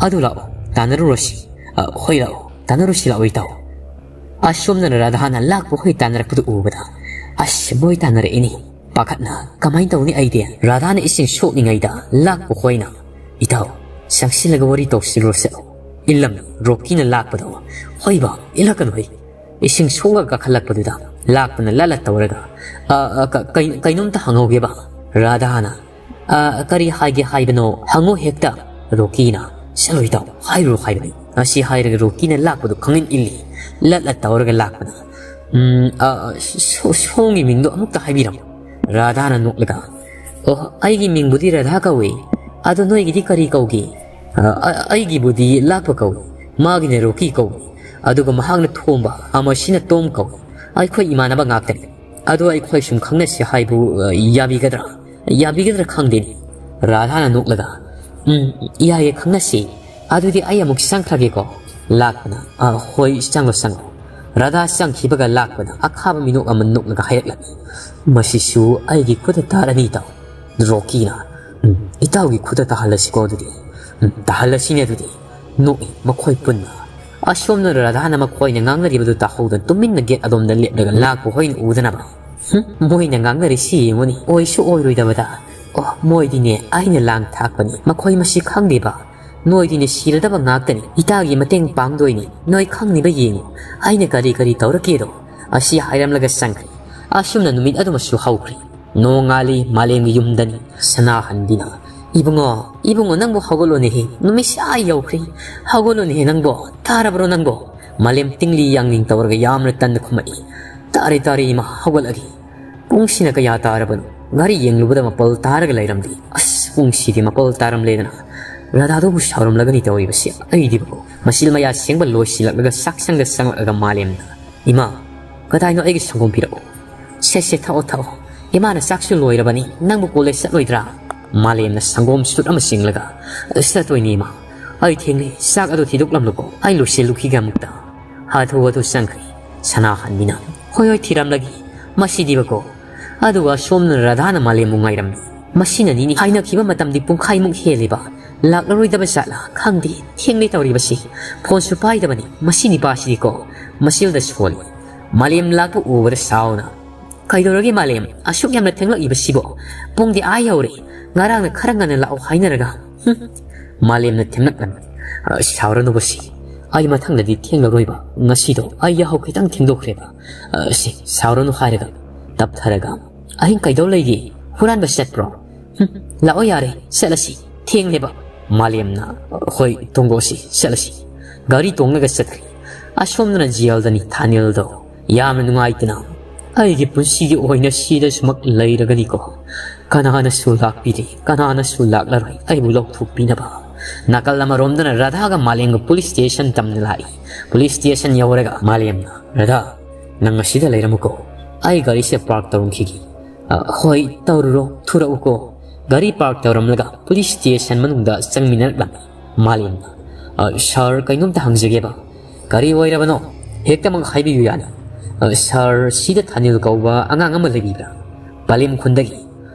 ꯑꯗꯨ ꯂꯥꯛꯑꯣ, ꯇꯥꯟꯅꯔꯨꯔꯁꯤ꯫ ꯑ, ꯍꯣꯏ, ꯂꯥꯛꯑꯣ, ꯇꯥꯟꯅꯔꯨꯁꯤ, ꯂꯥꯛꯑꯣ ꯏꯇꯥꯎ꯫" ꯑꯁꯣꯝꯗꯅ ꯔꯥꯙꯥꯅ ꯂꯥꯛꯄ ꯍꯣꯏ ꯇꯥꯟꯅꯔꯛꯄꯗꯨ ꯎꯕꯗ, "ꯑꯁ, ꯃꯣꯏ ꯇꯥꯟꯅꯔꯛꯏꯅꯦ꯫ ꯄꯥꯈꯠꯅ ꯀꯃꯥꯏꯅ ꯇꯧꯅꯤ ꯑꯩꯗꯤ?" ꯔꯥꯙꯥꯅ ꯏꯁꯤꯡ ꯁꯣꯛꯂꯤꯉꯩꯗ ꯂꯥꯛꯄ ꯍꯣꯏꯅ, "ꯏꯇꯥꯎ, ꯆꯪꯁꯤꯜꯂꯒ ꯋꯥꯔꯤ ꯇꯧꯁꯤꯜꯂꯨꯔꯁꯦ꯫" ꯏꯜꯂꯝꯃꯤ ꯔꯣꯀꯤꯅ ꯂꯥꯛꯄꯗꯣ꯫ "ꯍꯣꯏꯕ, ꯏꯜꯂꯛꯀꯅꯨ ꯍꯩ꯫" ꯏꯁꯤꯡ ꯁꯣꯛꯂꯒ ꯀꯥꯈꯠꯂꯛꯄꯗꯨꯗ ꯂꯥꯛꯄꯅ ꯂꯠꯂ ꯇꯧꯔꯒ, "ꯑ, ꯑ, ꯀ-, ꯀꯩ-, ꯀꯩꯅꯣꯝꯇ ꯍꯪꯍꯧꯒꯦꯕ꯫" ꯔꯥꯙꯥꯅ, "ꯑ, ꯀꯔꯤ ꯍꯥꯏꯒꯦ ꯍꯥꯏꯕꯅꯣ? ꯍꯪꯉꯣ ꯍꯦꯛꯇ꯫" ꯔꯣꯀꯤꯅ, "ꯆꯠꯂꯣ ꯏꯇꯥꯎ, ꯍꯥꯏꯔꯨꯔꯣ ꯍꯥꯏꯕꯅꯤ꯫" ꯑꯁꯤ ꯍꯥꯏꯔꯒ ꯔꯣꯀꯤꯅ ꯂꯥꯛꯄꯗꯨ ꯈꯪꯏꯟ ꯏꯜꯂꯤ꯫ ꯂꯠꯂ ꯇꯧꯔꯒ ꯂꯥꯛꯄꯅ, "ꯎꯝ, ꯑ, ꯑ, ꯁꯣ-, ꯁꯣꯝꯒꯤ ꯃꯤꯡꯗꯣ ꯑꯃꯨꯛꯇ ꯍꯥꯏꯕꯤꯔꯝꯃꯨ꯫" ꯔꯥꯙꯥꯅ ꯅꯣꯛꯂꯒ, "ꯑꯣ, ꯑꯩꯒꯤ ꯃꯤꯡꯕꯨꯗꯤ ꯔꯥꯙꯥ ꯀꯧꯏ꯫ ꯑꯗꯣ ꯅꯣꯏꯒꯤꯗꯤ ꯀꯔꯤ ꯀꯧꯒꯦ?" "ꯑ, ꯑ, ꯑꯩꯒꯤꯕꯨꯗꯤ ꯂꯥꯛꯄ ꯀꯧꯏ, ꯃꯥꯒꯤꯅ ꯔꯣꯀꯤ ꯀꯧꯏ, ꯑꯗꯨꯒ ꯃꯍꯥꯛꯅ ꯊꯣꯝꯕ, ꯑꯃꯁꯤꯅ ꯇꯣꯝ ꯀꯧꯏ꯫ ꯑꯩꯈꯣꯏ ꯏꯃꯥꯟꯅꯕ ꯉꯥꯛꯇꯅꯤ꯫ ꯑꯗꯣ ꯑꯩꯈꯣꯏ ꯁꯨꯝ ꯈꯪꯅꯁꯤ ꯍꯥꯏꯕꯨ, ꯑ, ꯌꯥꯕꯤꯒꯗ꯭ꯔꯥ? ꯌꯥꯕꯤꯒꯗ꯭ꯔꯥ ꯈꯪꯗꯦꯅꯦ꯫" ꯔꯥꯙꯥꯅ ꯅꯣꯛꯂꯒ, "ꯎꯝ, ꯌꯥꯏꯌꯦ, ꯈꯪꯅꯁꯤ꯫ ꯑꯗꯨꯗꯤ ꯑꯩ ꯑꯃꯨꯛ ꯆꯪꯈ꯭ꯔꯒꯦꯀꯣ꯫" ꯂꯥꯛꯄꯅ, "ꯑ, ꯍꯣꯏ, ꯆꯪꯂꯣ, ꯆꯪꯂꯣ꯫" ꯔꯥꯙꯥ ꯆꯪꯈꯤꯕꯒ ꯂꯥꯛꯄꯅ ꯑꯈꯥꯕ ꯃꯤꯅꯣꯛ ꯑꯃ ꯅꯣꯛꯂꯒ ꯍꯥꯏꯔꯛꯂꯝꯃꯤ, "ꯃꯁꯤꯁꯨ ꯑꯩꯒꯤ ꯈꯨꯠꯇ ꯇꯥꯔꯅꯤ, ꯏꯇꯥꯎ꯫" ꯔꯣꯀꯤꯅ, "ꯎꯝ, ꯏꯇꯥꯎꯒꯤ ꯈꯨꯠꯇ ꯇꯥꯍꯜꯂꯁꯤꯀꯣ ꯑꯗꯨꯗꯤ꯫" "ꯎꯝ, ꯇꯥꯍꯜꯂꯁꯤꯅꯦ ꯑꯗꯨꯗꯤ꯫" ꯅꯣꯛꯏ ꯃꯈꯣꯏ ꯄꯨꯟꯅ꯫ ꯑꯁꯣꯝꯅ ꯔꯥꯙꯥꯅ ꯃꯈꯣꯏꯅ ꯉꯥꯡꯅꯔꯤꯕꯗꯨ ꯇꯥꯍꯧꯗꯅ ꯇꯨꯃꯤꯟꯅ ꯒꯦꯠ ꯑꯗꯣꯝꯗ ꯂꯦꯞꯂꯒ ꯂꯥꯛꯄ ꯍꯣꯏꯅ ꯎꯗꯅꯕ, "ꯍꯨꯝ, ꯃꯣꯏꯅ ꯉꯥꯡꯅꯔꯤꯁꯤ ꯌꯦꯡꯉꯨꯅꯤ, ꯑꯣꯏꯁꯨ ꯑꯣꯏꯔꯣꯏꯗꯕꯗ꯫ ꯑꯣ, ꯃꯣꯏꯗꯤꯅꯦ ꯑꯩꯅ ꯂꯥꯡ ꯊꯥꯛꯄꯅꯤ, ꯃꯈꯣꯏ ꯃꯁꯤ ꯈꯪꯗꯦꯕ꯫ ꯅꯣꯏꯗꯤꯅꯦ ꯁꯤꯔꯗꯕ ꯉꯥꯛꯇꯅꯤ, ꯏꯇꯥꯒꯤ ꯃꯇꯦꯡ ꯄꯥꯡꯗꯣꯏꯅꯤ, ꯅꯣꯏ ꯈꯪꯅꯤꯕ ꯌꯦꯡꯉꯨ, ꯑꯩꯅ ꯀꯔꯤ ꯀꯔꯤ ꯇꯧꯔꯛꯀꯦꯗꯣ꯫" ꯑꯁꯤ ꯍꯥꯏꯔꯝꯂꯒ ꯆꯪꯈ꯭ꯔꯦ꯫ ꯑꯁꯨꯝꯅ ꯅꯨꯃꯤꯠ ꯑꯗꯨꯃꯁꯨ ꯍꯧꯈ꯭ꯔꯦ꯫ ꯅꯣꯡꯉꯥꯜꯂꯤ, ꯃꯥꯂꯦꯝꯒꯤ ꯌꯨꯝꯗꯅꯤ꯫ ꯁꯅꯥꯍꯟꯕꯤꯅ, "ꯏꯕꯨꯡꯉꯣ, ꯏꯕꯨꯡꯉꯣ, ꯅꯪꯕꯨ ꯍꯧꯒꯠꯂꯣꯅꯦꯍꯦ, ꯅꯨꯃꯤꯠꯁꯦ ꯑꯥ ꯌꯧꯈ꯭ꯔꯦ, ꯍꯧꯒꯠꯂꯣꯅꯦꯍꯦ ꯅꯪꯕꯨ, ꯇꯥꯔꯕ꯭ꯔꯣ ꯅꯪꯕꯨ?" ꯃꯥꯂꯦꯝ ꯇꯤꯡꯂꯤ ꯌꯥꯡꯂꯤꯡ ꯇꯧꯔꯒ ꯌꯥꯝꯅ ꯇꯟꯅ ꯈꯨꯝꯃꯛꯏ꯫ "ꯇꯥꯔꯦ, ꯇꯥꯔꯦ ꯏꯃꯥ, ꯍꯧꯒꯠꯂꯒꯦ꯫ ꯄꯨꯡꯁꯤꯅ ꯀꯌꯥ ꯇꯥꯔꯕꯅꯣ? ꯘꯔꯤ ꯌꯦꯡꯂꯨꯕꯗ ꯃꯥꯄꯜ ꯇꯥꯔꯒ ꯂꯩꯔꯝꯗꯦ꯫ ꯑꯁ, ꯄꯨꯡꯁꯤꯗꯤ ꯃꯥꯄꯜ ꯇꯥꯔꯝꯂꯦꯗꯅ, ꯔꯥꯙꯥꯗꯨꯕꯨ ꯁꯥꯎꯔꯝꯂꯒꯅꯤ ꯇꯧꯔꯤꯕꯁꯤ꯫ ꯑꯩꯗꯤꯕꯀꯣ, ꯃꯆꯤꯜ ꯃꯌꯥ ꯁꯦꯡꯕ ꯂꯣꯏꯁꯤꯜꯂꯛꯂꯒ ꯆꯥꯛꯁꯪꯗ ꯆꯪꯂꯛꯂꯒ ꯃꯥꯂꯦꯝꯗ, 'ꯏꯃꯥ, ꯀꯗꯥꯏꯅꯣ ꯑꯩꯒꯤ ꯁꯪꯒꯣꯝ ꯄꯤꯔꯛꯎ꯫ ꯁꯦ, ꯁꯦ, ꯊꯛꯑꯣ, ꯊꯛꯑꯣ꯫ ꯏꯃꯥꯅ ꯆꯥꯛꯁꯨ ꯂꯣꯏꯔꯕꯅꯤ, ꯅꯪꯕꯨ ꯀꯣꯂꯦꯖ ꯆꯠꯂꯣꯏꯗ꯭ꯔꯥ?' ꯃꯥꯂꯦꯝꯅ ꯁꯪꯒꯣꯝ ꯁꯨꯠ ꯑꯃ ꯆꯤꯡꯂꯒ, 'ꯆꯠꯇꯣꯏꯅꯤ ꯏꯃꯥ꯫ ꯑꯩ ꯊꯦꯡꯂꯦ, ꯆꯥꯛ ꯑꯗꯨ ꯊꯤꯗꯣꯛꯂꯝꯂꯨꯀꯣ, ꯑꯩ ꯂꯣꯏꯁꯤꯜꯂꯨꯈꯤꯒꯦ ꯑꯃꯨꯛꯇ꯫ ꯍꯥꯊꯨ ꯍꯥꯊꯨ ꯆꯪꯈ꯭ꯔꯦ ꯁꯅꯥꯍꯟꯕꯤꯅ꯫ 'ꯍꯣꯏ, ꯍꯣꯏ, ꯊꯤꯔꯝꯂꯒꯦ꯫ ꯃꯁꯤꯗꯤꯕꯀꯣ.' ꯑꯗꯨꯒ ꯑꯁꯣꯝꯅ ꯔꯥꯙꯥꯅ ꯃꯥꯂꯦꯝꯕꯨ ꯉꯥꯏꯔꯝꯃꯤ꯫ ꯃꯁꯤꯅꯅꯤꯅꯦ, ꯍꯥꯏꯅꯈꯤꯕ ꯃꯇꯝꯗꯤ ꯄꯨꯡꯈꯥꯏꯃꯨꯛ ꯍꯦꯜꯂꯦꯕ꯫ ꯂꯥꯛꯂꯔꯣꯏꯗꯕ ꯖꯥꯠꯂꯥ? ꯈꯪꯗꯦ, ꯊꯦꯡꯂꯦ ꯇꯧꯔꯤꯕꯁꯤ꯫ ꯐꯣꯟꯁꯨ ꯄꯥꯏꯗꯕꯅꯤ꯫ ꯃꯁꯤ ꯅꯤꯄꯥꯁꯤꯗꯤꯀꯣ, ꯃꯆꯤꯜꯗ ꯁꯣꯜꯂꯤ꯫ ꯃꯥꯂꯦꯝ ꯂꯥꯛꯄ ꯎꯕꯗ ꯁꯥꯎꯅ, "ꯀꯩꯗꯧꯔꯒꯦ ꯃꯥꯂꯦꯝ? ꯑꯁꯨꯛ ꯌꯥꯝꯅ ꯊꯦꯡꯂꯛꯏꯕꯁꯤꯕꯣ? ꯄꯨꯡꯗꯤ ꯑꯥ ꯌꯧꯔꯦ꯫ ꯉꯔꯥꯡꯅ ꯈꯔ ꯉꯟꯅ ꯂꯥꯛꯑꯣ ꯍꯥꯏꯅꯔꯒ꯫ ꯍꯨꯝ!" ꯃꯥꯂꯦꯝꯅ ꯊꯦꯝꯂꯛꯂꯝꯃꯤ꯫ "ꯑ, ꯁꯥꯎꯔꯅꯨꯕꯁꯤ꯫ ꯑꯩ ꯃꯊꯪꯗꯗꯤ ꯊꯦꯡꯂꯔꯣꯏꯕ꯫ ꯉꯁꯤꯗꯣ ꯑꯩ ꯌꯥꯍꯧ ꯈꯤꯇꯪ ꯊꯦꯡꯗꯣꯛꯈ꯭ꯔꯦꯕ꯫ ꯑ, ꯁꯤ, ꯁꯥꯎꯔꯅꯨ ꯍꯥꯏꯔꯒ ꯇꯞꯊꯔꯒ꯫ ꯑꯍꯤꯡ ꯀꯩꯗꯧ ꯂꯩꯒꯦ? ꯍꯨꯔꯥꯟꯕ ꯆꯠꯄ꯭ꯔꯣ? ꯍꯨꯝ, ꯂꯥꯛꯑꯣ ꯌꯥꯔꯦ, ꯆꯠꯂꯁꯤ꯫ ꯊꯦꯡꯂꯦꯕ꯫" ꯃꯥꯂꯦꯝꯅ, "ꯍꯣꯏ, ꯇꯣꯡꯒꯣꯁꯤ, ꯆꯠꯂꯁꯤ꯫" ꯒꯥꯔꯤ ꯇꯣꯡꯂꯒ ꯆꯠꯈ꯭ꯔꯦ꯫ ꯑꯁꯣꯝꯗꯅ ꯖꯦꯜꯗꯅꯤ ꯊꯥꯅꯤꯜꯗꯣ꯫ ꯌꯥꯝꯅ ꯅꯨꯡꯉꯥꯏꯇꯅ, "ꯑꯩꯒꯤ ꯄꯨꯟꯁꯤꯒꯤ ꯑꯣꯏꯅ ꯁꯤꯗ ꯁꯨꯃꯛ ꯂꯩꯔꯒꯅꯤꯀꯣ꯫ ꯀꯅꯥꯅꯁꯨ ꯂꯥꯛꯄꯤꯗꯦ, ꯀꯅꯥꯅꯁꯨ ꯂꯥꯛꯂꯔꯣꯏ ꯑꯩꯕꯨ ꯂꯧꯊꯣꯛꯄꯤꯅꯕ꯫" ꯅꯥꯀꯜ ꯑꯃꯔꯣꯝꯗꯅ ꯔꯥꯙꯥꯒ ꯃꯥꯂꯦꯝꯒ ꯄꯨꯂꯤꯁ ꯁ꯭ꯇꯦꯁꯟ ꯇꯝꯅ ꯂꯥꯛꯏ꯫ ꯄꯨꯂꯤꯁ ꯁ꯭ꯇꯦꯁꯟ ꯌꯧꯔꯒ ꯃꯥꯂꯦꯝꯅ, "ꯔꯥꯙꯥ, ꯅꯪ ꯑꯁꯤꯗ ꯂꯩꯔꯝꯃꯨꯀꯣ꯫ ꯑꯩ ꯒꯥꯔꯤꯁꯦ ꯄꯥꯔꯛ ꯇꯧꯔꯝꯈꯤꯒꯦ꯫" "ꯑ, ꯍꯣꯏ, ꯇꯧꯔꯨꯔꯣ, ꯊꯨꯔꯛꯎꯀꯣ꯫" ꯒꯥꯔꯤ ꯄꯥꯔꯛ ꯇꯧꯔꯝꯂꯒ ꯄꯨꯂꯤꯁ ꯁ꯭ꯇꯦꯁꯟ ꯃꯅꯨꯡꯗ ꯆꯪꯃꯤꯟꯅꯔꯛꯂꯝꯃꯤ꯫ ꯃꯥꯂꯦꯝꯅ, "ꯑ, ꯁꯥꯔ, ꯀꯩꯅꯣꯝꯇ ꯍꯪꯖꯒꯦꯕ꯫" "ꯀꯔꯤ ꯑꯣꯏꯔꯕꯅꯣ? ꯍꯦꯛꯇꯃꯛ ꯍꯥꯏꯕꯤꯌꯨ ꯌꯥꯅꯤ꯫" "ꯑ, ꯁꯥꯔ, ꯁꯤꯗ ꯊꯥꯅꯤꯜ ꯀꯧꯕ ꯑꯉꯥꯡ ꯑꯃ ꯂꯩꯕꯤꯕ꯭ꯔꯥ? ꯄꯂꯦꯝ ꯈꯨꯟꯗꯒꯤ?"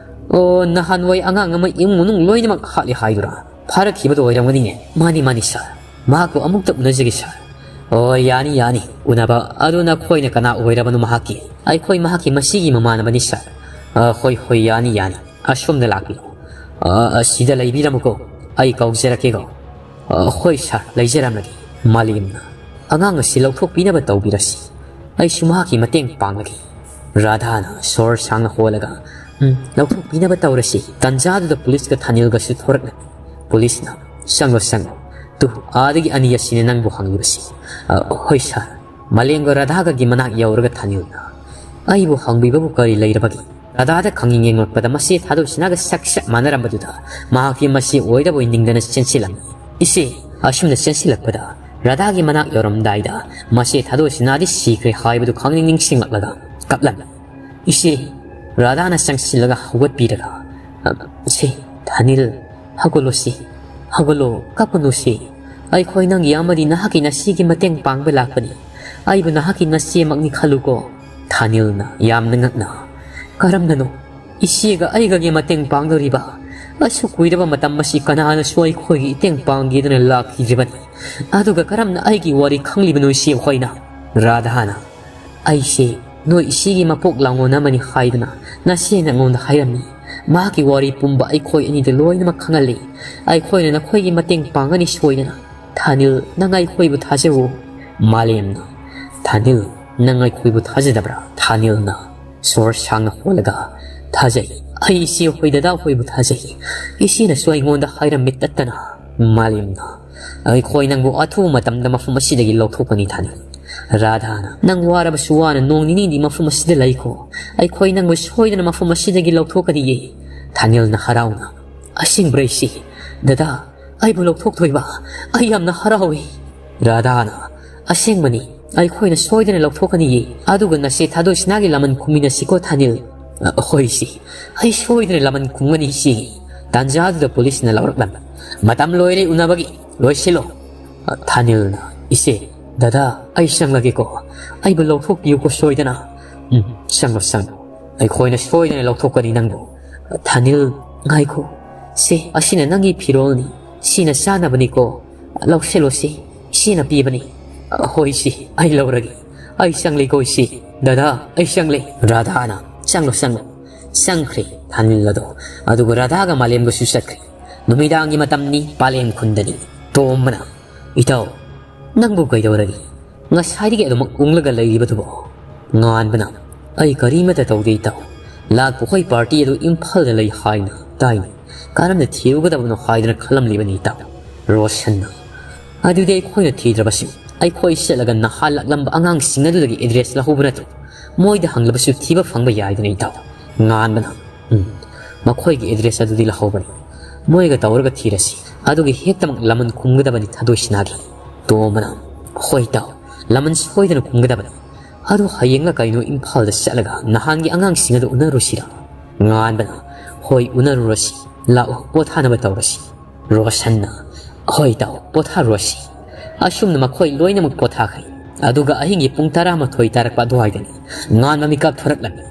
"ꯑꯣ, ꯅꯍꯥꯟꯋꯥꯏ ꯑꯉꯥꯡ ꯑꯃ ꯏꯃꯨꯡ ꯃꯅꯨꯡ ꯂꯣꯏꯅꯃꯛ ꯍꯥꯠꯂꯦ ꯍꯥꯏꯗꯨꯔꯥ? ꯐꯥꯔꯛꯈꯤꯕꯗꯣ ꯑꯣꯏꯔꯝꯒꯅꯤꯅꯦ꯫" "ꯃꯥꯅꯤ, ꯃꯥꯅꯤ, ꯁꯥꯔ꯫ ꯃꯍꯥꯛꯄꯨ ꯑꯃꯨꯛꯇ ꯎꯅꯖꯒꯦ, ꯁꯥꯔ꯫" "ꯑꯣ, ꯌꯥꯅꯤ, ꯌꯥꯅꯤ꯫ ꯎꯅꯕ ꯑꯗꯨ ꯅꯈꯣꯏꯅ ꯀꯅꯥ ꯑꯣꯏꯔꯕꯅꯣ ꯃꯍꯥꯛꯀꯤ?" "ꯑꯩꯈꯣꯏ ꯃꯍꯥꯛꯀꯤ ꯃꯁꯤꯒꯤ ꯃꯃꯥꯟꯅꯕꯅꯤ, ꯁꯥꯔ꯫" "ꯑ, ꯍꯣꯏ, ꯍꯣꯏ, ꯌꯥꯅꯤ, ꯌꯥꯅꯤ꯫ ꯑꯁꯣꯝꯗ ꯂꯥꯛꯄꯤꯌꯨ꯫ ꯑ, ꯑ, ꯁꯤꯗ ꯂꯩꯕꯤꯔꯝꯃꯨꯀꯣ꯫ ꯑꯩ ꯀꯧꯖꯔꯛꯀꯦꯀꯣ꯫" "ꯑ, ꯍꯣꯏ, ꯁꯥꯔ, ꯂꯩꯖꯔꯝꯂꯒꯦ꯫" ꯃꯥꯂꯦꯝꯅ, "ꯑꯉꯥꯡ ꯑꯁꯤ ꯂꯧꯊꯣꯛꯄꯤꯅꯕ ꯇꯧꯕꯤꯔꯁꯤ꯫ ꯑꯩꯁꯨ ꯃꯍꯥꯛꯀꯤ ꯃꯇꯦꯡ ꯄꯥꯡꯂꯒꯦ꯫" ꯔꯥꯙꯥꯅ ꯁꯣꯔ ꯁꯥꯡꯅ ꯍꯣꯜꯂꯒ, "ꯎꯝ, ꯂꯧꯊꯣꯛꯄꯤꯅꯕ ꯇꯧꯔꯁꯤ"꯫ ꯇꯟꯖꯥꯗꯨꯗ ꯄꯨꯂꯤꯁꯀ ꯊꯥꯅꯤꯜꯒꯁꯨ ꯊꯣꯔꯛꯂꯦ꯫ ꯄꯨꯂꯤꯁꯅ, "ꯆꯪꯂꯣ, ꯆꯪꯂꯣ꯫ ꯇꯨ, ꯑꯥꯗꯒꯤ ꯑꯅꯤ ꯑꯁꯤꯅ ꯅꯪꯕꯨ ꯍꯪꯂꯤꯕꯁꯤ"꯫ "ꯑ, ꯍꯣꯏ ꯁꯥꯔ꯫ ꯃꯥꯂꯦꯝꯒ ꯔꯥꯙꯥꯒꯒꯤ ꯃꯅꯥꯛ ꯌꯧꯔꯒ ꯊꯥꯅꯤꯜꯅ, "ꯑꯩꯕꯨ ꯍꯪꯕꯤꯕꯕꯨ ꯀꯔꯤ ꯂꯩꯔꯕꯒꯦ?" ꯔꯥꯙꯥꯗ ꯈꯪꯅꯤꯡ ꯌꯦꯡꯂꯛꯄꯗ ꯃꯆꯦ ꯊꯥꯗꯣꯏꯁꯤꯅꯥꯒ ꯁꯛ ꯆꯞ ꯃꯥꯟꯅꯔꯝꯕꯗꯨꯗ ꯃꯍꯥꯛꯀꯤ ꯃꯆꯦ ꯑꯣꯏꯔꯕꯣꯏ ꯅꯤꯡꯗꯅ ꯆꯦꯟꯁꯤꯜꯂꯝꯃꯤ꯫ "ꯏꯆꯦ"꯫ ꯑꯁꯨꯝꯅ ꯆꯦꯟꯁꯤꯜꯂꯛꯄꯗ ꯔꯥꯙꯥꯒꯤ ꯃꯅꯥꯛ ꯌꯧꯔꯝꯗꯥꯏꯗ ꯃꯆꯦ ꯊꯥꯗꯣꯏꯁꯤꯅꯥꯗꯤ ꯁꯤꯈ꯭ꯔꯦ ꯍꯥꯏꯕꯗꯨ ꯈꯪꯅꯤꯡ ꯅꯤꯡꯁꯤꯡꯂꯛꯂꯒ ꯀꯞꯂꯝꯃꯤ꯫ "ꯏꯆꯦ"꯫ ꯔꯥꯙꯥꯅ ꯆꯪꯁꯤꯜꯂꯒ ꯍꯧꯒꯠꯄꯤꯔꯒ, "ꯑ, ꯁꯦ, ꯊꯥꯅꯤꯜ, ꯍꯧꯒꯠꯂꯣ ꯁꯦ, ꯍꯧꯒꯠꯂꯣ, ꯀꯞꯀꯅꯨ ꯁꯦ꯫ ꯑꯩꯈꯣꯏ ꯅꯪꯒꯤ ꯑꯃꯗꯤ ꯅꯍꯥꯛꯀꯤ ꯅꯆꯦꯒꯤ ꯃꯇꯦꯡ ꯄꯥꯡꯕ ꯂꯥꯛꯄꯅꯤ꯫ ꯑꯩꯕꯨ ꯅꯍꯥꯛꯀꯤ ꯅꯆꯦꯃꯛꯅꯤ ꯈꯜꯂꯨꯀꯣ"꯫ ꯊꯥꯅꯤꯜꯅ ꯌꯥꯝꯅ ꯉꯛꯅ, "ꯀꯔꯝꯅꯅꯣ ꯏꯆꯦꯒ ꯑꯩꯒꯒꯤ ꯃꯇꯦꯡ ꯄꯥꯡꯗꯧꯔꯤꯕ? ꯑꯁꯨꯛ ꯀꯨꯏꯔꯕ ꯃꯇꯝ ꯑꯁꯤ ꯀꯅꯥꯅꯁꯨ ꯑꯩꯈꯣꯏꯒꯤ ꯏꯇꯦꯡ ꯄꯥꯡꯒꯦꯗꯅ ꯂꯥꯛꯈꯤꯗ꯭ꯔꯤꯕꯅꯤ꯫ ꯑꯗꯨꯒ ꯀꯔꯝꯅ ꯑꯩꯒꯤ ꯋꯥꯔꯤ ꯈꯪꯂꯤꯕꯅꯣ ꯏꯆꯦ ꯍꯣꯏꯅ?" ꯔꯥꯙꯥꯅ, "ꯑꯩꯁꯦ ꯅꯣꯏ ꯏꯆꯦꯒꯤ ꯃꯄꯣꯛ ꯂꯥꯡꯉꯣꯟ ꯑꯃꯅꯤ ꯍꯥꯏꯗꯨꯅ ꯅꯆꯦꯅ ꯑꯩꯉꯣꯟꯗ ꯍꯥꯏꯔꯝꯃꯤ꯫ ꯃꯍꯥꯛꯀꯤ ꯋꯥꯔꯤ ꯄꯨꯝꯕ ꯑꯩꯈꯣꯏ ꯑꯅꯤꯗ ꯂꯣꯏꯅꯃꯛ ꯈꯪꯍꯜꯂꯤ꯫ ꯑꯩꯈꯣꯏꯅ ꯅꯈꯣꯏꯒꯤ ꯃꯇꯦꯡ ꯄꯥꯡꯒꯅꯤ ꯁꯣꯏꯗꯅ꯫ ꯊꯥꯅꯤꯜ, ꯅꯪ ꯑꯩꯈꯣꯏꯕꯨ ꯊꯥꯖꯧ"꯫ ꯃꯥꯂꯦꯝꯅ, "ꯊꯥꯅꯤꯜ, ꯅꯪ ꯑꯩꯈꯣꯏꯕꯨ ꯊꯥꯖꯗꯕ꯭ꯔꯥ?" ꯊꯥꯅꯤꯜꯅ ꯁꯣꯔ ꯁꯥꯡꯅ ꯍꯣꯜꯂꯒ, "ꯊꯥꯖꯩ꯫ ꯑꯩ ꯏꯆꯦ ꯍꯣꯏ, ꯗꯗꯥ ꯍꯣꯏꯕꯨ ꯊꯥꯖꯩ꯫ ꯏꯆꯦꯅꯁꯨ ꯑꯩꯉꯣꯟꯗ ꯍꯥꯏꯔꯝꯃꯤ ꯇꯠꯇꯅ"꯫ ꯃꯥꯂꯦꯝꯅ, "ꯑꯩꯈꯣꯏ ꯅꯪꯕꯨ ꯑꯊꯨꯕ ꯃꯇꯝꯗ ꯃꯐꯝ ꯑꯁꯤꯗꯒꯤ ꯂꯧꯊꯣꯛꯀꯅꯤ ꯊꯥꯅꯤꯜ꯫ ꯔꯥꯙꯥꯅ, ꯅꯪ ꯋꯥꯔꯕꯁꯨ ꯋꯥꯅ ꯅꯣꯡ ꯅꯤꯅꯤꯗꯤ ꯃꯐꯝ ꯑꯁꯤꯗ ꯂꯩꯈꯣ꯫ ꯑꯩꯈꯣꯏ ꯅꯪꯕꯨ ꯁꯣꯏꯗꯅ ꯃꯐꯝ ꯑꯁꯤꯗꯒꯤ ꯂꯧꯊꯣꯛꯀꯅꯤꯌꯦ"꯫ ꯊꯥꯅꯤꯜꯅ ꯍꯔꯥꯎꯅ, "ꯑꯁꯦꯡꯕ꯭ꯔꯥ ꯏꯆꯦ? ꯗꯗꯥ, ꯑꯩꯕꯨ ꯂꯧꯊꯣꯛꯇꯣꯏꯕ? ꯑꯩ ꯌꯥꯝꯅ ꯍꯔꯥꯎꯏ"꯫ ꯔꯥꯙꯥꯅ, "ꯑꯁꯦꯡꯕꯅꯤ, ꯑꯩꯈꯣꯏꯅ ꯁꯣꯏꯗꯅ ꯂꯧꯊꯣꯛꯀꯅꯤꯌꯦ꯫ ꯑꯗꯨꯒ ꯅꯆꯦ ꯊꯥꯗꯣꯏꯁꯤꯅꯥꯒꯤ ꯂꯃꯟ ꯈꯨꯝꯃꯤꯟꯅꯁꯤꯀꯣ ꯊꯥꯅꯤꯜ"꯫ "ꯑ, ꯍꯣꯏ ꯏꯆꯦ, ꯑꯩ ꯁꯣꯏꯗꯅ ꯂꯃꯟ ꯈꯨꯝꯒꯅꯤ ꯏꯆꯦ"꯫ ꯇꯥꯟꯖꯥꯗꯨꯗ ꯄꯨꯂꯤꯁꯅ ꯂꯧꯔꯛꯂꯝꯃꯤ꯫ "ꯃꯇꯝ ꯂꯣꯏꯔꯦ ꯎꯅꯕꯒꯤ, ꯂꯣꯏꯁꯤꯜꯂꯣ"꯫ ꯑ, ꯊꯥꯅꯤꯜꯅ, "ꯏꯆꯦ, ꯗꯗꯥ, ꯑꯩ ꯆꯪꯂꯒꯦꯀꯣ꯫ ꯑꯩꯕꯨ ꯂꯧꯊꯣꯛꯄꯤꯌꯨꯀꯣ ꯁꯣꯏꯗꯅ"꯫ "ꯎꯝ, ꯆꯪꯂꯣ, ꯆꯪꯂꯣ꯫ ꯑꯩꯈꯣꯏꯅ ꯁꯣꯏꯗꯅ ꯂꯧꯊꯣꯛꯀꯅꯤ ꯅꯪꯕꯨ"꯫ ꯊꯥꯅꯤꯜ, "ꯉꯥꯏꯈꯣ꯫ ꯁꯦ, ꯑꯁꯤꯅ ꯅꯪꯒꯤ ꯐꯤꯔꯣꯜꯅꯤ꯫ ꯁꯤꯅ ꯆꯥꯅꯕꯅꯤꯀꯣ꯫ ꯂꯧꯁꯤꯜꯂꯣ ꯁꯤ꯫ ꯁꯤꯅ ꯄꯤꯕꯅꯤ"꯫ "ꯍꯣꯏ ꯁꯤ, ꯑꯩ ꯂꯧꯔꯒꯦ꯫ ꯑꯩ ꯆꯪꯂꯦꯀꯣ ꯁꯤ꯫ ꯗꯗꯥ, ꯑꯩ ꯆꯪꯂꯦ"꯫ ꯔꯥꯙꯥꯅ, "ꯆꯪꯂꯣ, ꯆꯪꯂꯣ"꯫ ꯆꯪꯈ꯭ꯔꯦ ꯊꯥꯅꯤꯜ ꯑꯗꯣ꯫ ꯑꯗꯨꯒ ꯔꯥꯙꯥꯒ ꯃꯥꯂꯦꯝꯒꯁꯨ ꯆꯠꯈ꯭ꯔꯦ꯫ ꯅꯨꯃꯤꯗꯥꯡꯒꯤ ꯃꯇꯝꯅꯤ, ꯄꯥꯂꯦꯝ ꯈꯨꯟꯗꯅꯤ꯫ ꯇꯣꯝꯕꯅ, "ꯏꯇꯥꯎ, ꯅꯪꯕꯨ ꯀꯩꯗꯧꯔꯒꯦ? ꯉꯁꯥꯏꯗꯒꯤ ꯑꯗꯨꯃꯛ ꯎꯪꯂꯒ ꯂꯩꯔꯤꯕꯗꯨꯕꯣ?" ꯉꯥꯟꯕꯅ, "ꯑꯩ ꯀꯔꯤꯃꯠꯇ ꯇꯧꯗꯦ ꯏꯇꯥꯎ꯫ ꯂꯥꯛꯄ ꯍꯣꯏ ꯄꯥꯔꯇꯤ ꯑꯗꯨ ꯏꯝꯐꯥꯜꯗ ꯂꯩ ꯍꯥꯏꯅ ꯇꯥꯏꯅꯦ꯫ ꯀꯔꯝꯅ ꯊꯤꯔꯨꯒꯗꯕꯅꯣ ꯍꯥꯏꯗꯨꯅ ꯈꯜꯂꯝꯂꯤꯕꯅꯤ ꯏꯇꯥꯎ꯫ ꯔꯣꯁꯟꯅ, ꯑꯗꯨꯗꯤ ꯑꯩꯈꯣꯏꯅ ꯊꯤꯗ꯭ꯔꯕꯁꯨ ꯑꯩꯈꯣꯏ ꯆꯠꯂꯒ ꯅꯍꯥꯟ ꯂꯥꯛꯂꯝꯕ ꯑꯉꯥꯡꯁꯤꯡ ꯑꯗꯨꯗꯒꯤ ꯑꯦꯗ꯭ꯔꯦꯁ ꯂꯧꯍꯧꯕ ꯅꯠꯇ꯭ꯔꯣ? ꯃꯣꯏꯗ ꯍꯪꯂꯕꯁꯨ ꯊꯤꯕ ꯐꯪꯕ ꯌꯥꯏꯗꯅ ꯏꯇꯥꯎ꯫ ꯉꯥꯟꯕꯅ, ꯎꯝ, ꯃꯈꯣꯏꯒꯤ ꯑꯦꯗ꯭ꯔꯦꯁ ꯑꯗꯨꯗꯤ ꯂꯧꯍꯧꯕꯅꯤ꯫ ꯃꯣꯏꯒ ꯇꯧꯔꯒ ꯊꯤꯔꯁꯤ꯫ ꯑꯗꯨꯒ ꯍꯦꯛꯇꯃꯛ ꯂꯃꯟ ꯈꯨꯝꯒꯗꯕꯅꯤ ꯊꯥꯗꯣꯏꯁꯤꯅꯥꯒꯤ꯫ ꯇꯣꯝꯕꯅ, ꯍꯣꯏ ꯏꯇꯥꯎ, ꯂꯃꯟ ꯁꯣꯏꯗꯅ ꯈꯨꯝꯒꯗꯕꯅꯤ꯫ ꯑꯗꯨ ꯍꯌꯦꯡꯂ ꯀꯩꯅꯣ ꯏꯝꯐꯥꯜꯗ ꯆꯠꯂꯒ ꯅꯍꯥꯟꯒꯤ ꯑꯉꯥꯡꯁꯤꯡ ꯑꯗꯨ ꯎꯅꯔꯨꯁꯤꯔ? ꯉꯥꯟꯕꯅ, ꯍꯣꯏ ꯎꯅꯔꯨꯔꯁꯤ꯫ ꯂꯥꯛꯑꯣ ꯄꯣꯊꯥꯅꯕ ꯇꯧꯔꯁꯤ꯫ ꯔꯣꯁꯟꯅ, ꯍꯣꯏ ꯏꯇꯥꯎ, ꯄꯣꯊꯥꯔꯨꯔꯁꯤ꯫ ꯑꯁꯨꯝꯅ ꯃꯈꯣꯏ ꯂꯣꯏꯅꯃꯛ ꯄꯣꯊꯥꯈ꯭ꯔꯦ꯫ ꯑꯗꯨꯒ ꯑꯍꯤꯡꯒꯤ ꯄꯨꯡ ꯇꯔꯥꯃꯥꯊꯣꯏ ꯇꯥꯔꯛꯄ ꯑꯗꯨꯋꯥꯏꯗꯅꯤ ꯉꯥꯟꯕ ꯃꯤꯀꯞ ꯊꯣꯔꯛꯂꯝꯃꯤ꯫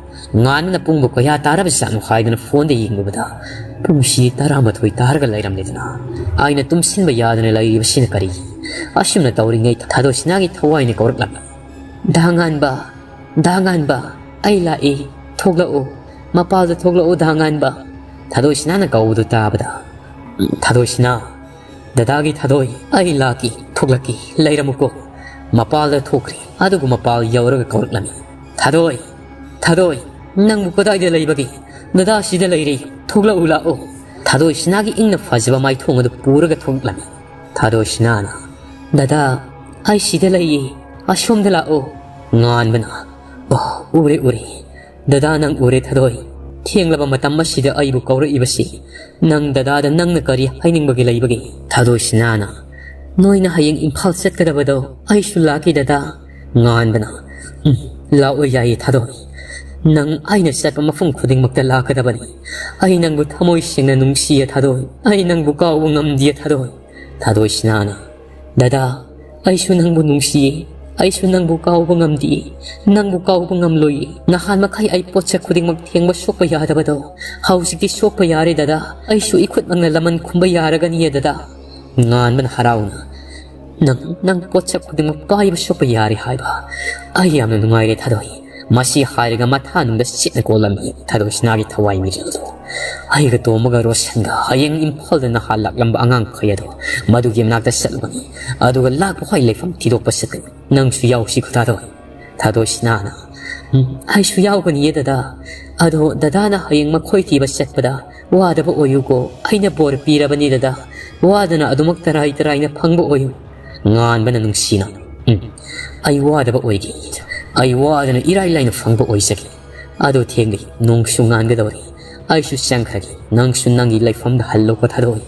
ꯉꯥꯟꯕꯅ ꯄꯨꯡꯕꯨ ꯀꯌꯥ ꯇꯥꯔꯕꯖꯥꯠꯅꯣ ꯍꯥꯏꯗꯨꯅ ꯐꯣꯟꯗ ꯌꯦꯡꯂꯨꯕꯗ ꯄꯨꯡꯁꯤ ꯇꯔꯥꯃꯥꯊꯣꯏ ꯇꯥꯔꯒ ꯂꯩꯔꯝꯂꯦꯗꯅ꯫ ꯑꯩꯅ ꯇꯨꯝꯁꯤꯟꯕ ꯌꯥꯗꯅ ꯂꯩꯔꯤꯕꯁꯤꯅ ꯀꯔꯤ? ꯑꯁꯨꯝꯅ ꯇꯧꯔꯤꯉꯩ ꯊꯥꯗꯣꯏꯁꯤꯅꯥꯒꯤ ꯊꯋꯥꯏꯅ ꯀꯧꯔꯛꯂꯝꯃꯤ꯫ ꯗꯥ ꯉꯥꯟꯕ, ꯗꯥ ꯉꯥꯟꯕ, ꯑꯩ ꯂꯥꯛꯏ, ꯊꯣꯛꯂꯛꯎ, ꯃꯄꯥꯜꯗ ꯊꯣꯛꯂꯛꯎ ꯗꯥ ꯉꯥꯟꯕ꯫ ꯊꯥꯗꯣꯏꯁꯤꯅꯥꯅ ꯀꯧꯕꯗꯨ ꯇꯥꯕꯗ, ꯊꯥꯗꯣꯏꯁꯤꯅꯥ, ꯗꯗꯥꯒꯤ ꯊꯥꯗꯣꯏ, ꯑꯩ ꯂꯥꯛꯀꯦ, ꯊꯣꯛꯂꯛꯀꯦ, ꯂꯩꯔꯝꯃꯨꯀꯣ꯫ ꯃꯄꯥꯜꯗ ꯊꯣꯛꯈ꯭ꯔꯦ꯫ ꯑꯗꯨꯒ ꯃꯄꯥꯜ ꯌꯧꯔꯒ ꯀꯧꯔꯛꯂꯝꯃꯤ꯫ ꯊꯥꯗꯣꯏ, ꯊꯥꯗꯣꯏ, ꯅꯪꯕꯨ ꯀꯗꯥꯏꯗ ꯂꯩꯕꯒꯦ? ꯗꯗꯥ ꯁꯤꯗ ꯂꯩꯔꯦ, ꯊꯣꯛꯂꯛꯎ ꯂꯥꯛꯑꯣ꯫ ꯊꯥꯗꯣꯏꯁꯤꯅꯥꯒꯤ ꯏꯪꯅ ꯐꯖꯕ ꯃꯥꯏꯊꯣꯡ ꯑꯗꯨ ꯄꯨꯔꯒ ꯊꯣꯛꯂꯛꯂꯝꯃꯤ꯫ ꯊꯥꯗꯣꯏꯁꯤꯅꯥꯅ, ꯗꯗꯥ, ꯑꯩ ꯁꯤꯗ ꯂꯩꯌꯦ, ꯑꯁꯣꯝꯗ ꯂꯥꯛꯑꯣ꯫ ꯉꯥꯟꯕꯅ, ꯑꯣ, ꯎꯔꯦ, ꯎꯔꯦ꯫ ꯗꯗꯥ ꯅꯪ ꯎꯔꯦ ꯊꯥꯗꯣꯏ꯫ ꯊꯦꯡꯂꯕ ꯃꯇꯝ ꯑꯁꯤꯗ ꯑꯩꯕꯨ ꯀꯧꯔꯛꯏꯕꯁꯤ ꯅꯪ ꯗꯗꯥꯗ ꯅꯪꯅ ꯀꯔꯤ ꯍꯥꯏꯅꯤꯡꯕꯒꯤ ꯂꯩꯕꯒꯦ? ꯊꯥꯗꯣꯏꯁꯤꯅꯥꯅ, ꯅꯣꯏꯅ ꯍꯌꯦꯡ ꯏꯝꯐꯥꯜ ꯆꯠꯀꯗꯕꯗꯣ ꯑꯩꯁꯨ ꯂꯥꯛꯀꯦ ꯗꯗꯥ꯫ ꯉꯥꯟꯕꯅ, ꯎꯝ, ꯂꯥꯛꯑꯣ ꯌꯥꯏꯌꯦ ꯊꯥꯗꯣꯏ꯫ ꯅꯪ ꯑꯩꯅ ꯆꯠꯄ ꯃꯐꯝ ꯈꯨꯗꯤꯡꯃꯛꯇ ꯂꯥꯛꯀꯗꯕꯅꯤ꯫ ꯑꯩ ꯅꯪꯕꯨ ꯊꯃꯣꯏ ꯁꯦꯡꯅ ꯅꯨꯡꯁꯤꯌꯦ ꯊꯥꯗꯣꯏ꯫ ꯑꯩ ꯅꯪꯕꯨ ꯀꯥꯎꯕ ꯉꯝꯗꯤꯌꯦ ꯊꯥꯗꯣꯏ꯫ ꯊꯥꯗꯣꯏꯁꯤꯅꯥꯅ, ꯗꯗꯥ, ꯑꯩꯁꯨ ꯅꯪꯕꯨ ꯅꯨꯡꯁꯤꯌꯦ꯫ ꯑꯩꯁꯨ ꯅꯪꯕꯨ ꯀꯥꯎꯕ ꯉꯝꯗꯤꯌꯦ꯫ ꯅꯪꯕꯨ ꯀꯥꯎꯕ ꯉꯝꯂꯣꯏꯌꯦ꯫ ꯅꯍꯥꯟ ꯃꯈꯩ ꯑꯩ ꯄꯣꯠꯁꯛ ꯈꯨꯗꯤꯡꯃꯛ ꯊꯦꯡꯕ ꯁꯣꯛꯄ ꯌꯥꯗꯕꯗꯣ ꯍꯧꯖꯤꯛꯇꯤ ꯁꯣꯛꯄ ꯌꯥꯔꯦ ꯗꯗꯥ꯫ ꯑꯩꯁꯨ ꯏꯈꯨꯠꯃꯛꯅ ꯂꯃꯟ ꯈꯨꯝꯕ ꯌꯥꯔꯒꯅꯤꯌꯦ ꯗꯗꯥ꯫ ꯉꯥꯟꯕꯅ ꯍꯔꯥꯎꯅ, ꯅꯪ, ꯅꯪ ꯄꯣꯠꯁꯛ ꯈꯨꯗꯤꯡꯃꯛ ꯄꯥꯏꯕ ꯁꯣꯛꯄ ꯌꯥꯔꯦ ꯍꯥꯏꯕ꯫ ꯑꯩ ꯌꯥꯝꯅ ꯅꯨꯡꯉꯥꯏꯔꯦ ꯊꯥꯗꯣꯏ꯫ ꯃꯁꯤ ꯍꯥꯏꯔꯒ ꯃꯊꯥꯅꯨꯡꯗ ꯁꯤꯠꯅ ꯀꯣꯜꯂꯝꯃꯤ ꯊꯥꯗꯣꯏꯁꯤꯅꯥꯒꯤ ꯊꯋꯥꯏ ꯃꯤꯔꯦꯜꯗꯣ꯫ ꯑꯩꯒ ꯇꯣꯝꯕꯒ ꯔꯣꯁꯟꯒ ꯍꯌꯦꯡ ꯏꯝꯐꯥꯜꯗ ꯅꯍꯥꯟ ꯂꯥꯛꯂꯝꯕ ꯑꯉꯥꯡꯈꯩ ꯑꯗꯣ ꯃꯗꯨꯒꯤ ꯃꯅꯥꯛꯇ ꯆꯠꯂꯨꯒꯅꯤ꯫ ꯑꯗꯨꯒ ꯂꯥꯛꯄ ꯍꯣꯏ ꯂꯩꯐꯝ ꯊꯤꯗꯣꯛꯄ ꯆꯠꯀꯅꯤ꯫ ꯅꯪꯁꯨ ꯌꯥꯎꯁꯤ ꯈꯨꯊꯥꯗꯣꯏ꯫ ꯊꯥꯗꯣꯏꯁꯤꯅꯥꯅ, ꯎꯝ, ꯑꯩꯁꯨ ꯌꯥꯎꯒꯅꯤꯌꯦ ꯗꯗꯥ꯫ ꯑꯗꯣ ꯗꯗꯥꯅ ꯍꯌꯦꯡ ꯃꯈꯣꯏ ꯊꯤꯕ ꯆꯠꯄꯗ ꯋꯥꯗꯕ ꯑꯣꯏꯌꯨꯀꯣ꯫ ꯑꯩꯅ ꯕꯣꯔ ꯄꯤꯔꯕꯅꯤ ꯗꯗꯥ꯫ ꯋꯥꯗꯅ ꯑꯗꯨꯃꯛ ꯇꯔꯥꯏ ꯇꯔꯥꯏꯅ ꯐꯪꯕ ꯑꯣꯏꯌꯨ꯫ ꯉꯥꯟꯕꯅ ꯅꯨꯡꯁꯤꯅ, "ꯎꯝ, ꯑꯩ ꯋꯥꯗꯕ ꯑꯣꯏꯒꯦ꯫ ꯑꯩ ꯋꯥꯗꯅ ꯏꯔꯥꯏ ꯂꯥꯏꯅ ꯐꯪꯕ ꯑꯣꯏꯖꯒꯦ꯫ ꯑꯗꯣ ꯊꯦꯡꯂꯦ, ꯅꯣꯡꯁꯨ ꯉꯥꯟꯒꯗꯧꯔꯦ꯫ ꯑꯩꯁꯨ ꯆꯪꯈ꯭ꯔꯒꯦ꯫ ꯅꯪꯁꯨ ꯅꯪꯒꯤ ꯂꯩꯐꯝꯗ ꯍꯜꯂꯣꯀꯣ ꯊꯥꯗꯣꯏ꯫"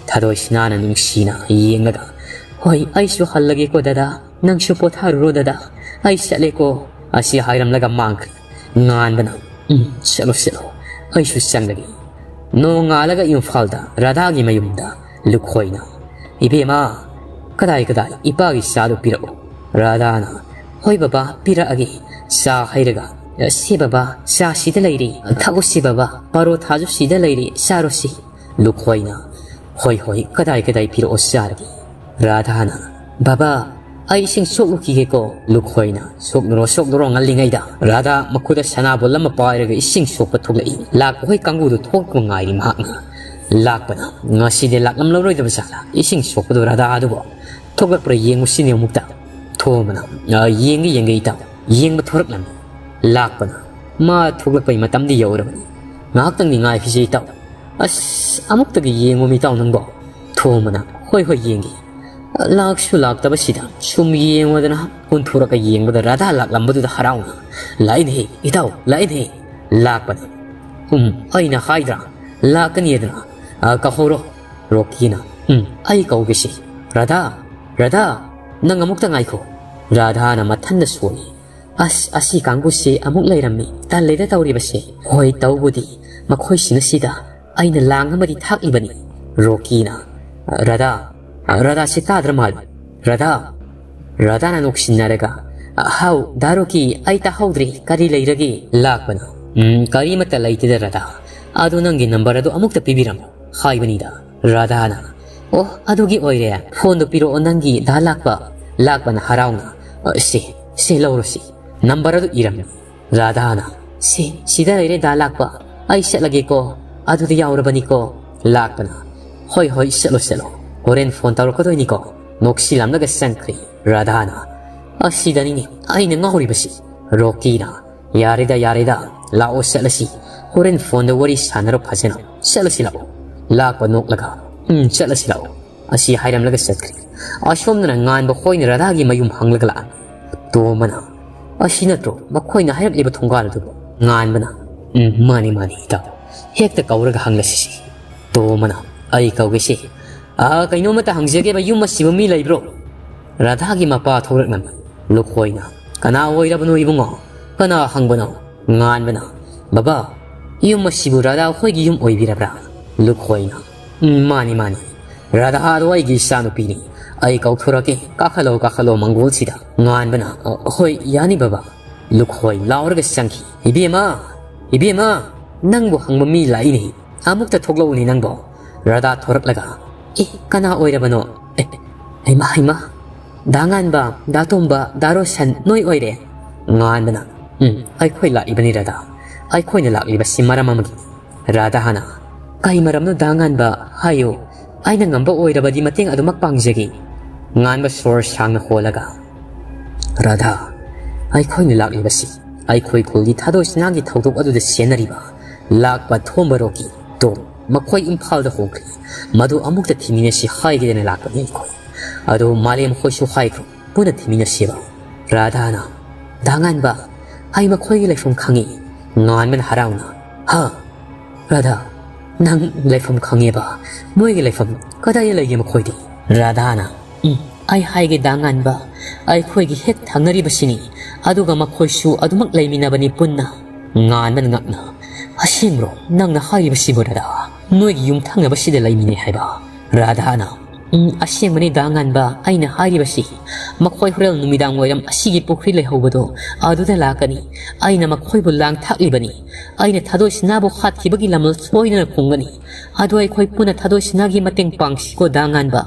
ꯊꯥꯗꯣꯏ ꯁꯤꯅꯥꯅ ꯅꯨꯡꯁꯤꯅ ꯌꯦꯡꯂꯒ, "ꯍꯣꯏ, ꯑꯩꯁꯨ ꯍꯜꯂꯒꯦꯀꯣ ꯗꯗꯥ꯫ ꯅꯪꯁꯨ ꯄꯣꯊꯥꯔꯨꯔꯣ ꯗꯗꯥ꯫ ꯑꯩ ꯆꯠꯂꯦꯀꯣ꯫" ꯑꯁꯤ ꯍꯥꯏꯔꯝꯂꯒ ꯃꯥꯡꯈ꯭ꯔꯦ꯫ ꯉꯥꯟꯕꯅ, "ꯎꯝ, ꯆꯠꯂꯣ, ꯆꯠꯂꯣ꯫ ꯑꯩꯁꯨ ꯆꯪꯂꯒꯦ꯫" ꯅꯣꯡꯉꯥꯜꯂꯒ ꯏꯝꯐꯥꯜꯗ ꯔꯥꯙꯥꯒꯤ ꯃꯌꯨꯝꯗ ꯂꯨꯈꯣꯏꯅ, "ꯏꯕꯦꯝꯃ, ꯀꯗꯥꯏ ꯀꯗꯥꯏ ꯏꯄꯥꯒꯤ ꯆꯥꯗꯨ ꯄꯤꯔꯛꯎ꯫" ꯔꯥꯙꯥꯅ, "ꯍꯣꯏ ꯕꯕꯥ, ꯄꯤꯔꯛꯑꯒꯦ꯫" ꯆꯥ ꯍꯩꯔꯒ, "ꯁꯦ ꯕꯕꯥ, ꯆꯥ ꯁꯤꯗ ꯂꯩꯔꯤ꯫ ꯊꯛꯎꯁꯤ ꯕꯕꯥ, ꯄꯔꯣꯊꯥꯁꯨ ꯁꯤꯗ ꯂꯩꯔꯤ, ꯆꯥꯔꯣꯁꯤ꯫" ꯂꯨꯈꯣꯏꯅ, "ꯍꯣꯏ, ꯍꯣꯏ, ꯀꯗꯥꯏ ꯀꯗꯥꯏ ꯄꯤꯔꯛꯑꯣ ꯆꯥꯔꯒꯦ꯫" ꯔꯥꯙꯥꯅ, "ꯕꯕꯥ, ꯑꯩ ꯏꯁꯤꯡ ꯁꯣꯛꯂꯨꯈꯤꯒꯦꯀꯣ꯫" ꯂꯨꯈꯣꯏꯅ, "ꯁꯣꯛꯂꯨꯔꯣ, ꯁꯣꯛꯂꯨꯔꯣ, ꯉꯜꯂꯤꯉꯩꯗ꯫" ꯔꯥꯙꯥ ꯃꯈꯨꯠꯇ ꯁꯅꯥꯕꯨꯜ ꯑꯃ ꯄꯥꯏꯔꯒ ꯏꯁꯤꯡ ꯁꯣꯛꯄ ꯊꯣꯛꯂꯛꯏ꯫ ꯂꯥꯛꯄ ꯍꯣꯏ ꯀꯥꯡꯕꯨꯗꯨ ꯊꯣꯛꯄ ꯉꯥꯏꯔꯤ ꯃꯍꯥꯛꯅ꯫ ꯂꯥꯛꯄꯅ, "ꯉꯁꯤꯗꯤ ꯂꯥꯛꯂꯝꯂꯔꯣꯏꯗꯕ ꯖꯥꯠꯂꯥ ꯏꯁꯤꯡ ꯁꯣꯛꯄꯗꯣ ꯔꯥꯙꯥ ꯑꯗꯨꯕꯨ? ꯊꯣꯛꯂꯛꯄ꯭ꯔꯥ ꯌꯦꯡꯉꯨꯁꯤꯅꯦ ꯑꯃꯨꯛꯇ꯫" ꯊꯣꯝꯕꯅ, "ꯑ, ꯌꯦꯡꯒꯦ, ꯌꯦꯡꯒꯦ ꯏꯇꯥꯎ, ꯌꯦꯡꯕ ꯊꯣꯔꯛꯂꯝꯃꯤ꯫" ꯂꯥꯛꯄꯅ, "ꯃꯥ ꯊꯣꯛꯂꯛꯄꯩ ꯃꯇꯝꯗꯤ ꯌꯧꯔꯕꯅꯤ, ꯉꯥꯏꯍꯥꯛꯇꯪꯗꯤ ꯉꯥꯏꯈꯤꯁꯤ ꯏꯇꯥꯎ꯫" "ꯑꯁ, ꯑꯃꯨꯛꯇꯒ ꯌꯦꯡꯉꯨ ꯏꯇꯥꯎ ꯅꯪꯕꯣ꯫" ꯊꯣꯝꯕꯅ, "ꯍꯣꯏ, ꯍꯣꯏ, ꯌꯦꯡꯒꯦ꯫" ꯂꯥꯛꯁꯨ ꯂꯥꯛꯇꯕꯁꯤꯗ ꯁꯨꯝ ꯌꯦꯡꯉꯨꯗꯅ ꯀꯨꯟꯊꯣꯔꯛꯀ ꯌꯦꯡꯕꯗ ꯔꯥꯙꯥ ꯂꯥꯛꯂꯝꯕꯗꯨꯗ ꯍꯔꯥꯎꯅ, "ꯂꯥꯛꯏꯅꯦꯍꯦ ꯏꯇꯥꯎ, ꯂꯥꯛꯏꯅꯦꯍꯦ꯫" ꯂꯥꯛꯄꯅ, "ꯎꯝ, ꯑꯩꯅ ꯍꯥꯏꯗ꯭ꯔꯥ, ꯂꯥꯛꯀꯅꯤꯗꯅ꯫ ꯑ, ꯀꯧꯍꯧꯔꯣ꯫" ꯔꯣꯀꯤꯅ, "ꯎꯝ, ꯑꯩ ꯀꯧꯒꯦꯁꯦ꯫ ꯔꯥꯙꯥ, ꯔꯥꯙꯥ, ꯅꯪ ꯑꯃꯨꯛꯇ ꯉꯥꯏꯈꯣ꯫" ꯔꯥꯙꯥꯅ ꯃꯊꯟꯗ ꯁꯣꯜꯂꯤ꯫ "ꯑꯁ, ꯑꯁꯤ ꯀꯥꯡꯕꯨꯁꯤ ꯑꯃꯨꯛ ꯂꯩꯔꯝꯃꯤ꯫ ꯇꯜꯂꯦꯗ ꯇꯧꯔꯤꯕꯁꯦ꯫ ꯍꯣꯏ, ꯇꯧꯕꯨꯗꯤ ꯃꯈꯣꯏꯁꯤꯡ ꯑꯁꯤꯗ ꯑꯩꯅ ꯂꯥꯡ ꯑꯃꯗꯤ ꯊꯥꯛꯂꯤꯕꯅꯤ꯫" ꯔꯣꯀꯤꯅ, "ꯔꯥꯙꯥ, ꯔꯥꯙꯥꯁꯤ ꯇꯥꯗ꯭ꯔ ꯃꯥꯜꯂꯤ꯫ ꯔꯥꯙꯥ꯫" ꯔꯥꯙꯥꯅ ꯅꯣꯛꯁꯤꯟꯅꯔꯒ, "ꯍꯥꯎ, ꯗꯥ ꯔꯣꯀꯤ, ꯑꯩ ꯇꯥꯍꯧꯗ꯭ꯔꯦ꯫ ꯀꯔꯤ ꯂꯩꯔꯒꯦ?" ꯂꯥꯛꯄꯅ, "ꯎꯝ, ꯀꯔꯤꯃꯠꯇ ꯂꯩꯇꯦꯗ ꯔꯥꯙꯥ꯫ ꯑꯗꯣ ꯅꯪꯒꯤ ꯅꯝꯕꯔ ꯑꯗꯨ ꯑꯃꯨꯛꯇ ꯄꯤꯕꯤꯔꯝꯃꯨ ꯍꯥꯏꯕꯅꯤꯗ꯫" ꯔꯥꯙꯥꯅ, "ꯑꯣ, ꯑꯗꯨꯒꯤ ꯑꯣꯏꯔꯦ꯫ ꯐꯣꯟꯗꯣ ꯄꯤꯔꯛꯑꯣ ꯅꯪꯒꯤ, ꯗꯥ ꯂꯥꯛꯄ꯫" ꯂꯥꯛꯄꯅ ꯍꯔꯥꯎꯅ, "ꯑ, ꯁꯦ, ꯁꯦ, ꯂꯧꯔꯣ ꯁꯦ꯫" ꯅꯝꯕꯔ ꯑꯗꯨ ꯏꯔꯝꯃꯤ꯫ ꯔꯥꯙꯥꯅ, "ꯁꯦ, ꯁꯤꯗ ꯂꯩꯔꯦ ꯗꯥ ꯂꯥꯛꯄ꯫ ꯑꯩ ꯆꯠꯂꯒꯦꯀꯣ꯫ ꯑꯗꯨꯗꯤ ꯌꯥꯎꯔꯕꯅꯤꯀꯣ꯫" ꯂꯥꯛꯄꯅ, "ꯍꯣꯏ, ꯍꯣꯏ, ꯆꯠꯂꯣ, ꯆꯠꯂꯣ꯫ ꯍꯣꯔꯦꯟ ꯐꯣꯟ ꯇꯧꯔꯛꯀꯗꯣꯏꯅꯤꯀꯣ꯫" ꯅꯣꯛꯁꯤꯜꯂꯝꯂꯒ ꯆꯪꯈ꯭ꯔꯦ꯫ ꯔꯥꯙꯥꯅ, "ꯑꯁꯤꯗꯅꯤꯅꯦ ꯑꯩꯅ ꯉꯥꯎꯔꯤꯕꯁꯤ꯫" ꯔꯣꯀꯤꯅ, "ꯌꯥꯔꯦꯗ, ꯌꯥꯔꯦꯗ, ꯂꯥꯛꯑꯣ ꯆꯠꯂꯁꯤ꯫ ꯍꯣꯔꯦꯟ ꯐꯣꯟꯗ ꯋꯥꯔꯤ ꯁꯥꯟꯅꯔꯣ ꯐꯖꯅ꯫ ꯆꯠꯂꯁꯤ ꯂꯥꯛꯑꯣ"꯫ ꯂꯥꯛꯄ ꯅꯣꯛꯂꯒ, "ꯎꯝ, ꯆꯠꯂꯁꯤ ꯂꯥꯛꯑꯣ"꯫ ꯑꯁꯤ ꯍꯥꯏꯔꯝꯂꯒ ꯆꯠꯈ꯭ꯔꯦ꯫ ꯑꯁꯣꯝꯗꯅ ꯉꯥꯟꯕ ꯈꯣꯏꯅ ꯔꯥꯙꯥꯒꯤ ꯃꯌꯨꯝ ꯍꯪꯂꯒ ꯂꯥꯛꯑꯝꯃꯤ꯫ ꯇꯣꯝꯕꯅ, "ꯑꯁꯤ ꯅꯠꯇ꯭ꯔꯣ ꯃꯈꯣꯏꯅ ꯍꯥꯏꯔꯛꯂꯤꯕ ꯊꯣꯡꯒꯥꯜ ꯑꯗꯨꯕꯨ?" ꯉꯥꯟꯕꯅ, "ꯎꯝ, ꯃꯥꯅꯤ, ꯃꯥꯅꯤ, ꯏꯇꯥꯎ꯫ ꯍꯦꯛꯇ ꯀꯧꯔꯒ ꯍꯪꯂꯁꯤꯁꯦ"꯫ ꯇꯣꯝꯕꯅ, "ꯑꯩ ꯀꯧꯒꯦꯁꯦ꯫ ꯑꯥ, ꯀꯩꯅꯣꯝꯃꯇ ꯍꯪꯖꯒꯦꯕ, ꯌꯨꯝ ꯑꯁꯤꯕꯨ ꯃꯤ ꯂꯩꯕ꯭ꯔꯣ?" ꯔꯥꯙꯥꯒꯤ ꯃꯄꯥ ꯊꯣꯛꯂꯛꯂꯝꯃꯤ꯫ ꯂꯨꯈꯣꯏꯅ, "ꯀꯅꯥ ꯑꯣꯏꯔꯕꯅꯣ ꯏꯕꯨꯡꯉꯣ? ꯀꯅꯥ ꯍꯪꯕꯅꯣ?" ꯉꯥꯟꯕꯅ, "ꯕꯕꯥ, ꯌꯨꯝ ꯑꯁꯤꯕꯨ ꯔꯥꯙꯥ ꯈꯣꯏꯒꯤ ꯌꯨꯝ ꯑꯣꯏꯕꯤꯔꯕ꯭ꯔꯥ?" ꯂꯨꯈꯣꯏꯅ, "ꯎꯝ, ꯃꯥꯅꯤ, ꯃꯥꯅꯤ꯫ ꯔꯥꯙꯥꯗꯣ ꯑꯩꯒꯤ ꯏꯆꯥꯅꯨꯄꯤꯅꯤ꯫ ꯑꯩ ꯀꯧꯊꯣꯔꯛꯀꯦ꯫ ꯀꯥꯈꯠꯂꯣ, ꯀꯥꯈꯠꯂꯣ ꯃꯪꯒꯣꯜꯁꯤꯗ"꯫ ꯉꯥꯟꯕꯅ, "ꯑ, ꯍꯣꯏ, ꯌꯥꯅꯤ ꯕꯕꯥ"꯫ ꯂꯨꯈꯣꯏ ꯂꯥꯎꯔꯒ ꯆꯪꯈꯤ꯫ "ꯏꯕꯦꯝꯃ, ꯏꯕꯦꯝꯃ, ꯅꯪꯕꯨ ꯍꯪꯕ ꯃꯤ ꯂꯥꯛꯏꯅꯦ꯫ ꯑꯃꯨꯛꯇ ꯊꯣꯛꯂꯛꯎꯅꯦ ꯅꯪꯕꯣ"꯫ ꯔꯥꯙꯥ ꯊꯣꯔꯛꯂꯒ, "ꯑꯦ, ꯀꯅꯥ ꯑꯣꯏꯔꯕꯅꯣ? ꯑꯦ, ꯍꯩꯃꯥ, ꯍꯩꯃꯥ, ꯗꯥ ꯉꯥꯟꯕ, ꯗꯥ ꯇꯣꯝꯕ, ꯗꯥ ꯔꯣꯁꯟ, ꯅꯣꯏ ꯑꯣꯏꯔꯦ?" ꯉꯥꯟꯕꯅ, "ꯎꯝ, ꯑꯩꯈꯣꯏ ꯂꯥꯛꯂꯤꯕꯅꯤ ꯔꯥꯙꯥ꯫ ꯑꯩꯈꯣꯏꯅ ꯂꯥꯛꯂꯤꯕꯁꯤ ꯃꯔꯝ ꯑꯃꯒꯤ"꯫ ꯔꯥꯙꯥꯅ, "ꯀꯩ ꯃꯔꯝꯅꯣ ꯗꯥ ꯉꯥꯟꯕ? ꯍꯥꯏꯌꯨ꯫ ꯑꯩꯅ ꯉꯝꯕ ꯑꯣꯏꯔꯕꯗꯤ ꯃꯇꯦꯡ ꯑꯗꯨꯃꯛ ꯄꯥꯡꯖꯒꯦ"꯫ ꯉꯥꯟꯕ ꯁꯣꯔ ꯁꯥꯡꯅ ꯍꯣꯜꯂꯒ, "ꯔꯥꯙꯥ, ꯑꯩꯈꯣꯏꯅ ꯂꯥꯛꯂꯤꯕꯁꯤ ꯑꯩꯈꯣꯏ ꯈꯨꯜꯒꯤ ꯊꯥꯗꯣꯏ ꯁꯅꯥꯒꯤ ꯊꯧꯗꯣꯛ ꯑꯗꯨꯗ ꯆꯦꯟꯅꯔꯤꯕ ꯂꯥꯛꯄ ꯊꯣꯝꯕꯔꯣꯛꯀꯤ ꯇꯣꯝ ꯃꯈꯣꯏ ꯏꯝꯐꯥꯜꯗ ꯍꯣꯡꯈ꯭ꯔꯦ꯫ ꯃꯗꯨ ꯑꯃꯨꯛꯇ ꯊꯤꯃꯤꯟꯅꯁꯤ ꯍꯥꯏꯒꯦꯗꯅ ꯂꯥꯛꯄꯅꯤ ꯑꯩꯈꯣꯏ꯫ ꯑꯗꯨ ꯃꯥꯂꯦꯝ ꯈꯣꯏꯁꯨ ꯍꯥꯏꯈ꯭ꯔꯣ, ꯄꯨꯟꯅ ꯊꯤꯃꯤꯟꯅꯁꯦꯕ"꯫ ꯔꯥꯙꯥꯅ, "ꯗꯥ ꯉꯥꯟꯕ, ꯑꯩ ꯃꯈꯣꯏꯒꯤ ꯂꯩꯐꯝ ꯈꯪꯏ"꯫ ꯉꯥꯟꯕꯅ ꯍꯔꯥꯎꯅ, "ꯍꯥ? ꯔꯥꯙꯥ, ꯅꯪ ꯂꯩꯐꯝ ꯈꯪꯉꯦꯕ? ꯃꯣꯏꯒꯤ ꯂꯩꯐꯝ ꯀꯗꯥꯏꯗ ꯂꯩꯒꯦ ꯃꯈꯣꯏꯗꯤ?" ꯔꯥꯙꯥꯅ, "ꯎꯝ, ꯑꯩ ꯍꯥꯏꯒꯦ ꯗꯥ ꯉꯥꯟꯕ, ꯑꯩꯈꯣꯏꯒꯤ ꯍꯦꯛ ꯊꯪꯅꯔꯤꯕꯁꯤꯅꯤ, ꯑꯗꯨꯒ ꯃꯈꯣꯏꯁꯨ ꯑꯗꯨꯃꯛ ꯂꯩꯃꯤꯟꯅꯕꯅꯤ ꯄꯨꯟꯅ"꯫ ꯉꯥꯟꯕꯅ ꯉꯛꯅ, "ꯑꯁꯦꯡꯕ꯭ꯔꯣ ꯅꯪꯅ ꯍꯥꯏꯔꯤꯕꯁꯤꯕꯨ ꯔꯥꯙꯥ? ꯅꯣꯏꯒꯤ ꯌꯨꯝꯊꯪꯅꯕꯁꯤꯗ ꯂꯩꯃꯤꯟꯅꯩ ꯍꯥꯏꯕ?" ꯔꯥꯙꯥꯅ, "ꯎꯝ, ꯑꯁꯦꯡꯕꯅꯤ ꯗꯥ ꯉꯥꯟꯕ, ꯑꯩꯅ ꯍꯥꯏꯔꯤꯕꯁꯤ꯫ ꯃꯈꯣꯏ ꯍꯣꯔꯦꯟ ꯅꯨꯃꯤꯗꯥꯡ ꯋꯥꯏꯔꯝ ꯑꯁꯤꯒꯤ ꯄꯨꯈ꯭ꯔꯤ ꯂꯩꯍꯧꯕꯗꯣ ꯑꯗꯨꯗ ꯂꯥꯛꯀꯅꯤ꯫ ꯑꯩꯅ ꯃꯈꯣꯏꯕꯨ ꯂꯥꯡ ꯊꯥꯛꯂꯤꯕꯅꯤ꯫ ꯑꯩꯅ ꯊꯥꯗꯣꯏ ꯁꯅꯥꯕꯨ ꯍꯥꯠꯈꯤꯕꯒꯤ ꯂꯃꯜ ꯁꯣꯏꯗꯅ ꯐꯪꯒꯅꯤ꯫ ꯑꯗꯣ ꯑꯩꯈꯣꯏ ꯄꯨꯟꯅ ꯊꯥꯗꯣꯏ ꯁꯅꯥꯒꯤ ꯃꯇꯦꯡ ꯄꯥꯡꯁꯤꯀꯣ ꯗꯥ ꯉꯥꯟꯕ"꯫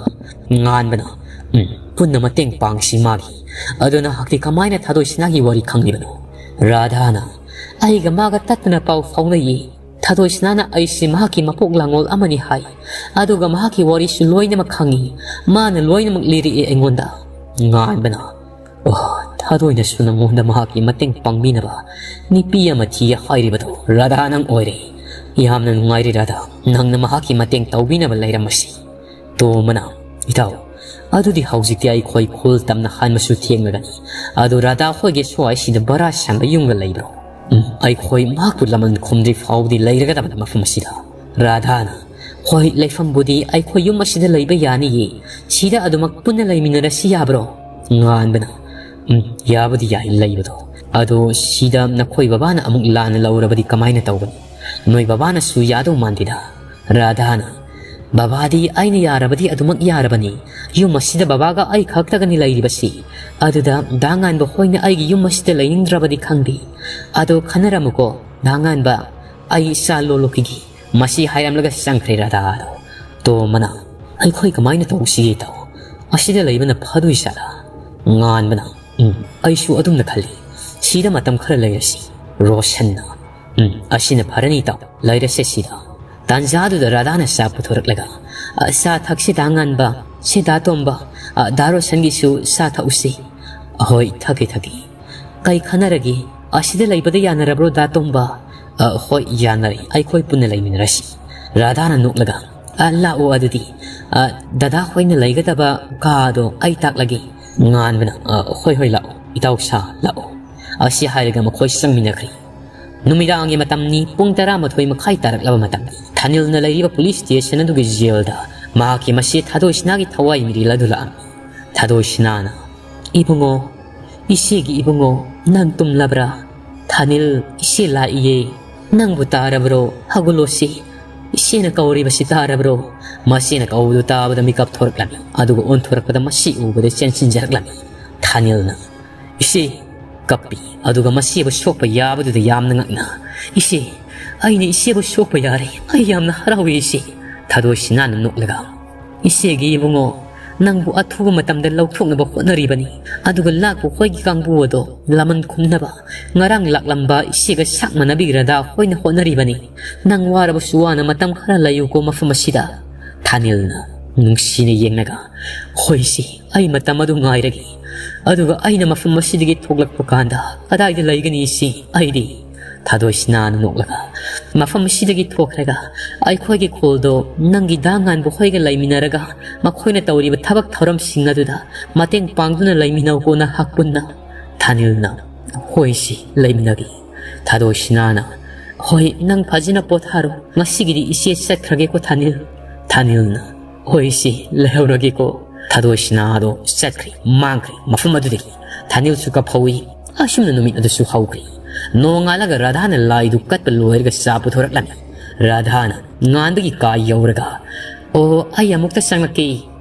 ꯉꯥꯟꯕꯅ, "ꯎꯝ, ꯄꯨꯟꯅ ꯃꯇꯦꯡ ꯄꯥꯡꯁꯤ ꯃꯥꯒꯤ꯫ ꯑꯗꯣ ꯅꯍꯥꯛꯇꯤ ꯀꯃꯥꯏꯅ ꯊꯥꯗꯣꯏ ꯁꯅꯥꯒꯤ ꯋꯥꯔꯤ ꯈꯪꯂꯤꯕꯅꯣ?" ꯔꯥꯙꯥꯅ, "ꯑꯩꯒ ꯃꯥꯒ ꯇꯠꯇꯅ ꯄꯥꯎ ꯐꯥꯎꯅꯩꯌꯦ꯫ ꯊꯥꯗꯣꯏ ꯁꯅꯥꯅ ꯑꯩꯁꯤ ꯃꯍꯥꯛꯀꯤ ꯃꯄꯣꯛ ꯂꯥꯡꯂꯣꯜ ꯑꯃꯅꯤ ꯍꯥꯏ꯫ ꯑꯗꯨꯒ ꯃꯍꯥꯛꯀꯤ ꯋꯥꯔꯤꯁꯨ ꯂꯣꯏꯅꯃꯛ ꯈꯪꯉꯤ꯫ ꯃꯥꯅ ꯂꯣꯏꯅꯃꯛ ꯂꯤꯔꯛꯑꯦ ꯑꯩꯉꯣꯟꯗ"꯫ ꯉꯥꯟꯕꯅ, "ꯑꯣ, ꯊꯥꯗꯣꯏꯅꯁꯨ ꯅꯉꯣꯟꯗ ꯃꯍꯥꯛꯀꯤ ꯃꯇꯦꯡ ꯄꯥꯡꯕꯤꯅꯕ ꯅꯨꯄꯤ ꯑꯃ ꯊꯤ ꯍꯥꯏꯔꯤꯕꯗꯣ ꯔꯥꯙꯥ ꯅꯪ ꯑꯣꯏꯔꯦ꯫ ꯌꯥꯝꯅ ꯅꯨꯡꯉꯥꯏꯔꯦ ꯔꯥꯙꯥ, ꯅꯪꯅ ꯃꯍꯥꯛꯀꯤ ꯃꯇꯦꯡ ꯇꯧꯕꯤꯅꯕ ꯂꯩꯔꯝꯕꯁꯤ꯫ ꯇꯣꯝꯕꯅ, ꯏꯇꯥꯎ, ꯑꯗꯨꯗꯤ ꯍꯧꯖꯤꯛꯇꯤ ꯑꯩꯈꯣꯏ ꯈꯨꯜ ꯇꯝꯅ ꯍꯟꯕꯁꯨ ꯊꯦꯡꯂꯒꯅꯤ꯫ ꯑꯗꯨ ꯔꯥꯙꯥ ꯈꯣꯏꯒꯤ ꯁ꯭ꯋꯥꯏꯁꯤꯗ ꯚꯔꯥ ꯁꯪꯕ ꯌꯨꯝꯒ ꯂꯩꯕ꯭ꯔꯣ? ꯎꯝ, ꯑꯩꯈꯣꯏ ꯃꯍꯥꯛꯄꯨ ꯂꯃꯟ ꯈꯨꯝꯗ꯭ꯔꯤ ꯐꯥꯎꯕꯗꯤ ꯂꯩꯔꯒꯗꯕꯅꯤ ꯃꯐꯝ ꯑꯁꯤꯗ꯫ ꯔꯥꯙꯥꯅ, ꯍꯣꯏ, ꯂꯩꯐꯝꯕꯨꯗꯤ ꯑꯩꯈꯣꯏ ꯌꯨꯝ ꯑꯁꯤꯗ ꯂꯩꯕ ꯌꯥꯅꯤꯌꯦ꯫ ꯁꯤꯗ ꯑꯗꯨꯃꯛ ꯄꯨꯟꯅ ꯂꯩꯃꯤꯟꯅꯔꯁꯤ ꯌꯥꯕ꯭ꯔꯣ? ꯉꯥꯟꯕꯅ, ꯎꯝ, ꯌꯥꯕꯨꯗꯤ ꯌꯥꯏ ꯂꯩꯕꯗꯣ꯫ ꯑꯗꯣ ꯁꯤꯗ ꯅꯈꯣꯏ ꯕꯕꯥꯅ ꯑꯃꯨꯛ ꯂꯥꯟꯅ ꯂꯧꯔꯕꯗꯤ ꯀꯃꯥꯏꯅ ꯇꯧꯒꯅꯤ? ꯅꯣꯏ ꯕꯕꯥꯅꯁꯨ ꯌꯥꯗꯧ ꯃꯥꯟꯗꯦꯗ꯫ ꯔꯥꯙꯥꯅ, ꯕꯕꯥꯗꯤ ꯑꯩꯅ ꯌꯥꯔꯕꯗꯤ ꯑꯗꯨꯃꯛ ꯌꯥꯔꯕꯅꯤ꯫ ꯌꯨꯝ ꯑꯁꯤꯗ ꯕꯕꯥꯒ ꯑꯩ ꯈꯛꯇꯒꯅꯤ ꯂꯩꯔꯤꯕꯁꯤ꯫ ꯑꯗꯨꯗ ꯗꯥ ꯉꯥꯟꯕ ꯍꯣꯏꯅ ꯑꯩꯒꯤ ꯌꯨꯝ ꯑꯁꯤꯗ ꯂꯩꯅꯤꯡꯗ꯭ꯔꯕꯗꯤ ꯈꯪꯗꯦ꯫ ꯑꯗꯣ ꯈꯟꯅꯔꯝꯃꯨꯀꯣ, ꯗꯥ ꯉꯥꯟꯕ, ꯑꯩ ꯏꯆꯥ ꯂꯣꯜꯂꯨꯈꯤꯒꯦ꯫ ꯃꯁꯤ ꯍꯥꯏꯔꯝꯂꯒ ꯆꯪꯈ꯭ꯔꯦ ꯔꯥꯙꯥ ꯑꯗꯣ꯫ ꯇꯣꯝꯕꯅ, ꯑꯩꯈꯣꯏ ꯀꯃꯥꯏꯅ ꯇꯧꯁꯤꯒꯦ ꯏꯇꯥꯎ? ꯑꯁꯤꯗ ꯂꯩꯕꯅ ꯐꯗꯣꯏ ꯖꯥꯠꯂꯥ? ꯉꯥꯟꯕꯅ, ꯎꯝ, ꯑꯩꯁꯨ ꯑꯗꯨꯝꯅ ꯈꯜꯂꯤ꯫ ꯁꯤꯗ ꯃꯇꯝ ꯈꯔ ꯂꯩꯔꯁꯤ꯫ ꯔꯣꯁꯟꯅ, ꯎꯝ, ꯑꯁꯤꯅ ꯐꯔꯅꯤ ꯏꯇꯥꯎ, ꯂꯩꯔꯁꯦ ꯁꯤꯗ꯫ ꯇꯥꯟꯖꯥꯗꯨꯗ ꯔꯥꯙꯥꯅ ꯆꯥ ꯄꯨꯊꯣꯔꯛꯂꯒ, "ꯑ, ꯆꯥ ꯊꯛꯁꯤ ꯗꯥ ꯉꯥꯟꯕ, ꯁꯤ ꯗꯥ ꯇꯣꯝꯕ, ꯑ, ꯗꯥ ꯔꯣꯁꯟꯒꯤꯁꯨ ꯆꯥ ꯊꯛꯎꯁꯤ꯫" "ꯑꯍꯣꯏ, ꯊꯛꯀꯦ, ꯊꯛꯀꯦ꯫ ꯀꯩ ꯈꯟꯅꯔꯒꯦ? ꯑꯁꯤꯗ ꯂꯩꯕꯗ ꯌꯥꯅꯔꯕ꯭ꯔꯣ ꯗꯥ ꯇꯣꯝꯕ?" "ꯑ, ꯍꯣꯏ, ꯌꯥꯅꯔꯦ, ꯑꯩꯈꯣꯏ ꯄꯨꯟꯅ ꯂꯩꯃꯤꯟꯅꯔꯁꯤ꯫" ꯔꯥꯙꯥꯅ ꯅꯣꯛꯂꯒ, "ꯑ, ꯂꯥꯛꯑꯣ ꯑꯗꯨꯗꯤ꯫ ꯑ, ꯗꯗꯥ ꯍꯣꯏꯅ ꯂꯩꯒꯗꯕ ꯀꯥꯗꯣ ꯑꯩ ꯇꯥꯛꯂꯒꯦ꯫" ꯉꯥꯟꯕꯅ, "ꯑ, ꯍꯣꯏ, ꯍꯣꯏ, ꯂꯥꯛꯑꯣ, ꯏꯇꯥꯎ ꯁꯥ, ꯂꯥꯛꯑꯣ꯫" ꯑꯁꯤ ꯍꯥꯏꯔꯒ ꯃꯈꯣꯏ ꯆꯪꯃꯤꯟꯅꯈ꯭ꯔꯦ꯫ ꯅꯨꯃꯤꯗꯥꯡꯒꯤ ꯃꯇꯝꯅꯤ, ꯄꯨꯡ ꯇꯔꯥꯃꯥꯊꯣꯏ ꯃꯈꯥꯏ ꯇꯥꯔꯛꯂꯕ ꯃꯇꯝꯅꯤ꯫ ꯊꯥꯅꯤꯜꯅ ꯂꯩꯔꯤꯕ ꯄꯨꯂꯤꯁ ꯁ꯭ꯇꯦꯁꯟ ꯑꯗꯨꯒꯤ ꯖꯦꯜꯗ ꯃꯍꯥꯛꯀꯤ ꯃꯆꯦ ꯊꯥꯗꯣꯏꯁꯤꯅꯥꯒꯤ ꯊꯋꯥꯏ ꯃꯤꯔꯦꯜ ꯑꯗꯨ ꯂꯥꯛꯑꯝꯃꯤ꯫ ꯊꯥꯗꯣꯏꯁꯤꯅꯥꯅ, "ꯏꯕꯨꯡꯉꯣ, ꯏꯆꯦꯒꯤ ꯏꯕꯨꯡꯉꯣ, ꯅꯪ ꯇꯨꯝꯂꯕ꯭ꯔꯥ? ꯊꯥꯅꯤꯜ, ꯏꯆꯦ ꯂꯥꯛꯏꯌꯦ꯫ ꯅꯪꯕꯨ ꯇꯥꯔꯕ꯭ꯔꯣ? ꯍꯧꯒꯠꯂꯣꯁꯤ꯫ ꯏꯆꯦꯅ ꯀꯧꯔꯤꯕꯁꯤ ꯇꯥꯔꯕ꯭ꯔꯣ?" ꯃꯆꯦꯅ ꯀꯧꯕꯗꯨ ꯇꯥꯕꯗ ꯃꯤꯀꯞ ꯊꯣꯔꯛꯂꯝꯃꯤ꯫ ꯑꯗꯨꯒ ꯑꯣꯟꯊꯣꯔꯛꯄꯗ ꯃꯆꯦ ꯎꯕꯗ ꯆꯦꯟꯁꯤꯟꯖꯔꯛꯂꯝꯃꯤ꯫ ꯊꯥꯅꯤꯜꯅ, "ꯏꯆꯦ!" ꯀꯞꯄꯤ꯫ ꯑꯗꯨꯒ ꯃꯆꯦꯕꯨ ꯁꯣꯛꯄ ꯌꯥꯕꯗꯨꯗ ꯌꯥꯝꯅ ꯉꯛꯅ, "ꯏꯆꯦ, ꯑꯩꯅ ꯏꯆꯦꯕꯨ ꯁꯣꯛꯄ ꯌꯥꯔꯦ꯫ ꯑꯩ ꯌꯥꯝꯅ ꯍꯔꯥꯎꯏ ꯏꯆꯦ꯫" ꯊꯥꯗꯣꯏꯁꯤꯅꯥꯅ ꯅꯣꯛꯂꯒ, "ꯏꯆꯦꯒꯤ ꯏꯕꯨꯡꯉꯣ, ꯅꯪꯕꯨ ꯑꯊꯨꯕ ꯃꯇꯝꯗ ꯂꯧꯊꯣꯛꯅꯕ ꯍꯣꯠꯅꯔꯤꯕꯅꯤ꯫ ꯑꯗꯨꯒ ꯂꯥꯛꯄ ꯍꯣꯏꯒꯤ ꯀꯥꯡꯕꯨ ꯑꯗꯣ ꯂꯃꯟ ꯈꯨꯝꯅꯕ ꯉꯔꯥꯡ ꯂꯥꯛꯂꯝꯕ ꯏꯆꯦꯒ ꯁꯥꯛ ꯃꯥꯟꯅꯕꯤ ꯔꯥꯙꯥ ꯍꯣꯏꯅ ꯍꯣꯠꯅꯔꯤꯕꯅꯤ꯫ ꯅꯪ ꯋꯥꯔꯕꯁꯨ ꯋꯥꯅ ꯃꯇꯝ ꯈꯔ ꯂꯩꯌꯨꯀꯣ ꯃꯐꯝ ꯑꯁꯤꯗ꯫" ꯊꯥꯅꯤꯜꯅ, ꯅꯨꯡꯁꯤꯅ ꯌꯦꯡꯂꯒ, "ꯍꯣꯏ ꯏꯆꯦ, ꯑꯩ ꯃꯇꯝ ꯑꯗꯨ ꯉꯥꯏꯔꯒꯦ꯫ ꯑꯗꯨꯒ ꯑꯩꯅ ꯃꯐꯝ ꯑꯁꯤꯗꯒꯤ ꯊꯣꯛꯂꯛꯄ ꯀꯥꯟꯗ ꯀꯗꯥꯏꯗ ꯂꯩꯒꯅꯤ ꯏꯆꯦ?" ꯑꯩꯗꯤ ꯊꯥꯗꯣꯏꯁꯤꯅꯥꯅ ꯅꯣꯛꯂꯒ, "ꯃꯐꯝ ꯑꯁꯤꯗꯒꯤ ꯊꯣꯛꯈ꯭ꯔꯒ ꯑꯩꯈꯣꯏꯒꯤ ꯈꯨꯜꯗꯣ ꯅꯪꯒꯤ ꯗꯥ ꯉꯥꯟꯕ ꯍꯣꯏꯒ ꯂꯩꯃꯤꯟꯅꯔꯒ ꯃꯈꯣꯏꯅ ꯇꯧꯔꯤꯕ ꯊꯕꯛ ꯊꯧꯔꯝꯁꯤꯡ ꯑꯗꯨꯗ ꯃꯇꯦꯡ ꯄꯥꯡꯗꯨꯅ ꯂꯩꯃꯤꯟꯅꯧꯀꯣ ꯅꯍꯥꯛ ꯄꯨꯟꯅ꯫" ꯊꯥꯅꯤꯜꯅ, "ꯍꯣꯏ ꯏꯆꯦ, ꯂꯩꯃꯤꯟꯅꯒꯦ꯫" ꯊꯥꯗꯣꯏꯁꯤꯅꯥꯅ, "ꯍꯣꯏ, ꯅꯪ ꯐꯖꯅ ꯄꯣꯊꯥꯔꯣ꯫ ꯉꯁꯤꯒꯤꯗꯤ ꯏꯆꯦ ꯆꯠꯈ꯭ꯔꯒꯦꯀꯣ ꯊꯥꯅꯤꯜ꯫" ꯊꯥꯅꯤꯜꯅ, "ꯍꯣꯏ ꯏꯆꯦ, ꯂꯩꯍꯧꯔꯒꯦꯀꯣ꯫" ꯊꯥꯗꯣꯏꯁꯤꯅꯥꯗꯣ ꯆꯠꯈ꯭ꯔꯦ, ꯃꯥꯡꯈ꯭ꯔꯦ꯫ ꯃꯐꯝ ꯑꯗꯨꯗꯒꯤ ꯊꯥꯅꯤꯜꯁꯨ ꯀꯞꯍꯧꯏ꯫ ꯑꯁꯨꯝꯅ ꯅꯨꯃꯤꯠ ꯑꯗꯨꯁꯨ ꯍꯧꯈ꯭ꯔꯦ꯫ ꯅꯣꯡꯉꯥꯜꯂꯒ ꯔꯥꯙꯥꯅ ꯂꯥꯏꯗꯨ ꯀꯠꯄ ꯂꯣꯏꯔꯒ ꯆꯥ ꯄꯨꯊꯣꯔꯛꯂꯝꯃꯤ꯫ ꯔꯥꯙꯥꯅ ꯉꯥꯟꯕꯒꯤ ꯀꯥ ꯌꯧꯔꯒ, "ꯑꯣ, ꯑꯩ ꯑꯃꯨꯛꯇ ꯆꯪꯂꯛꯀꯦ꯫"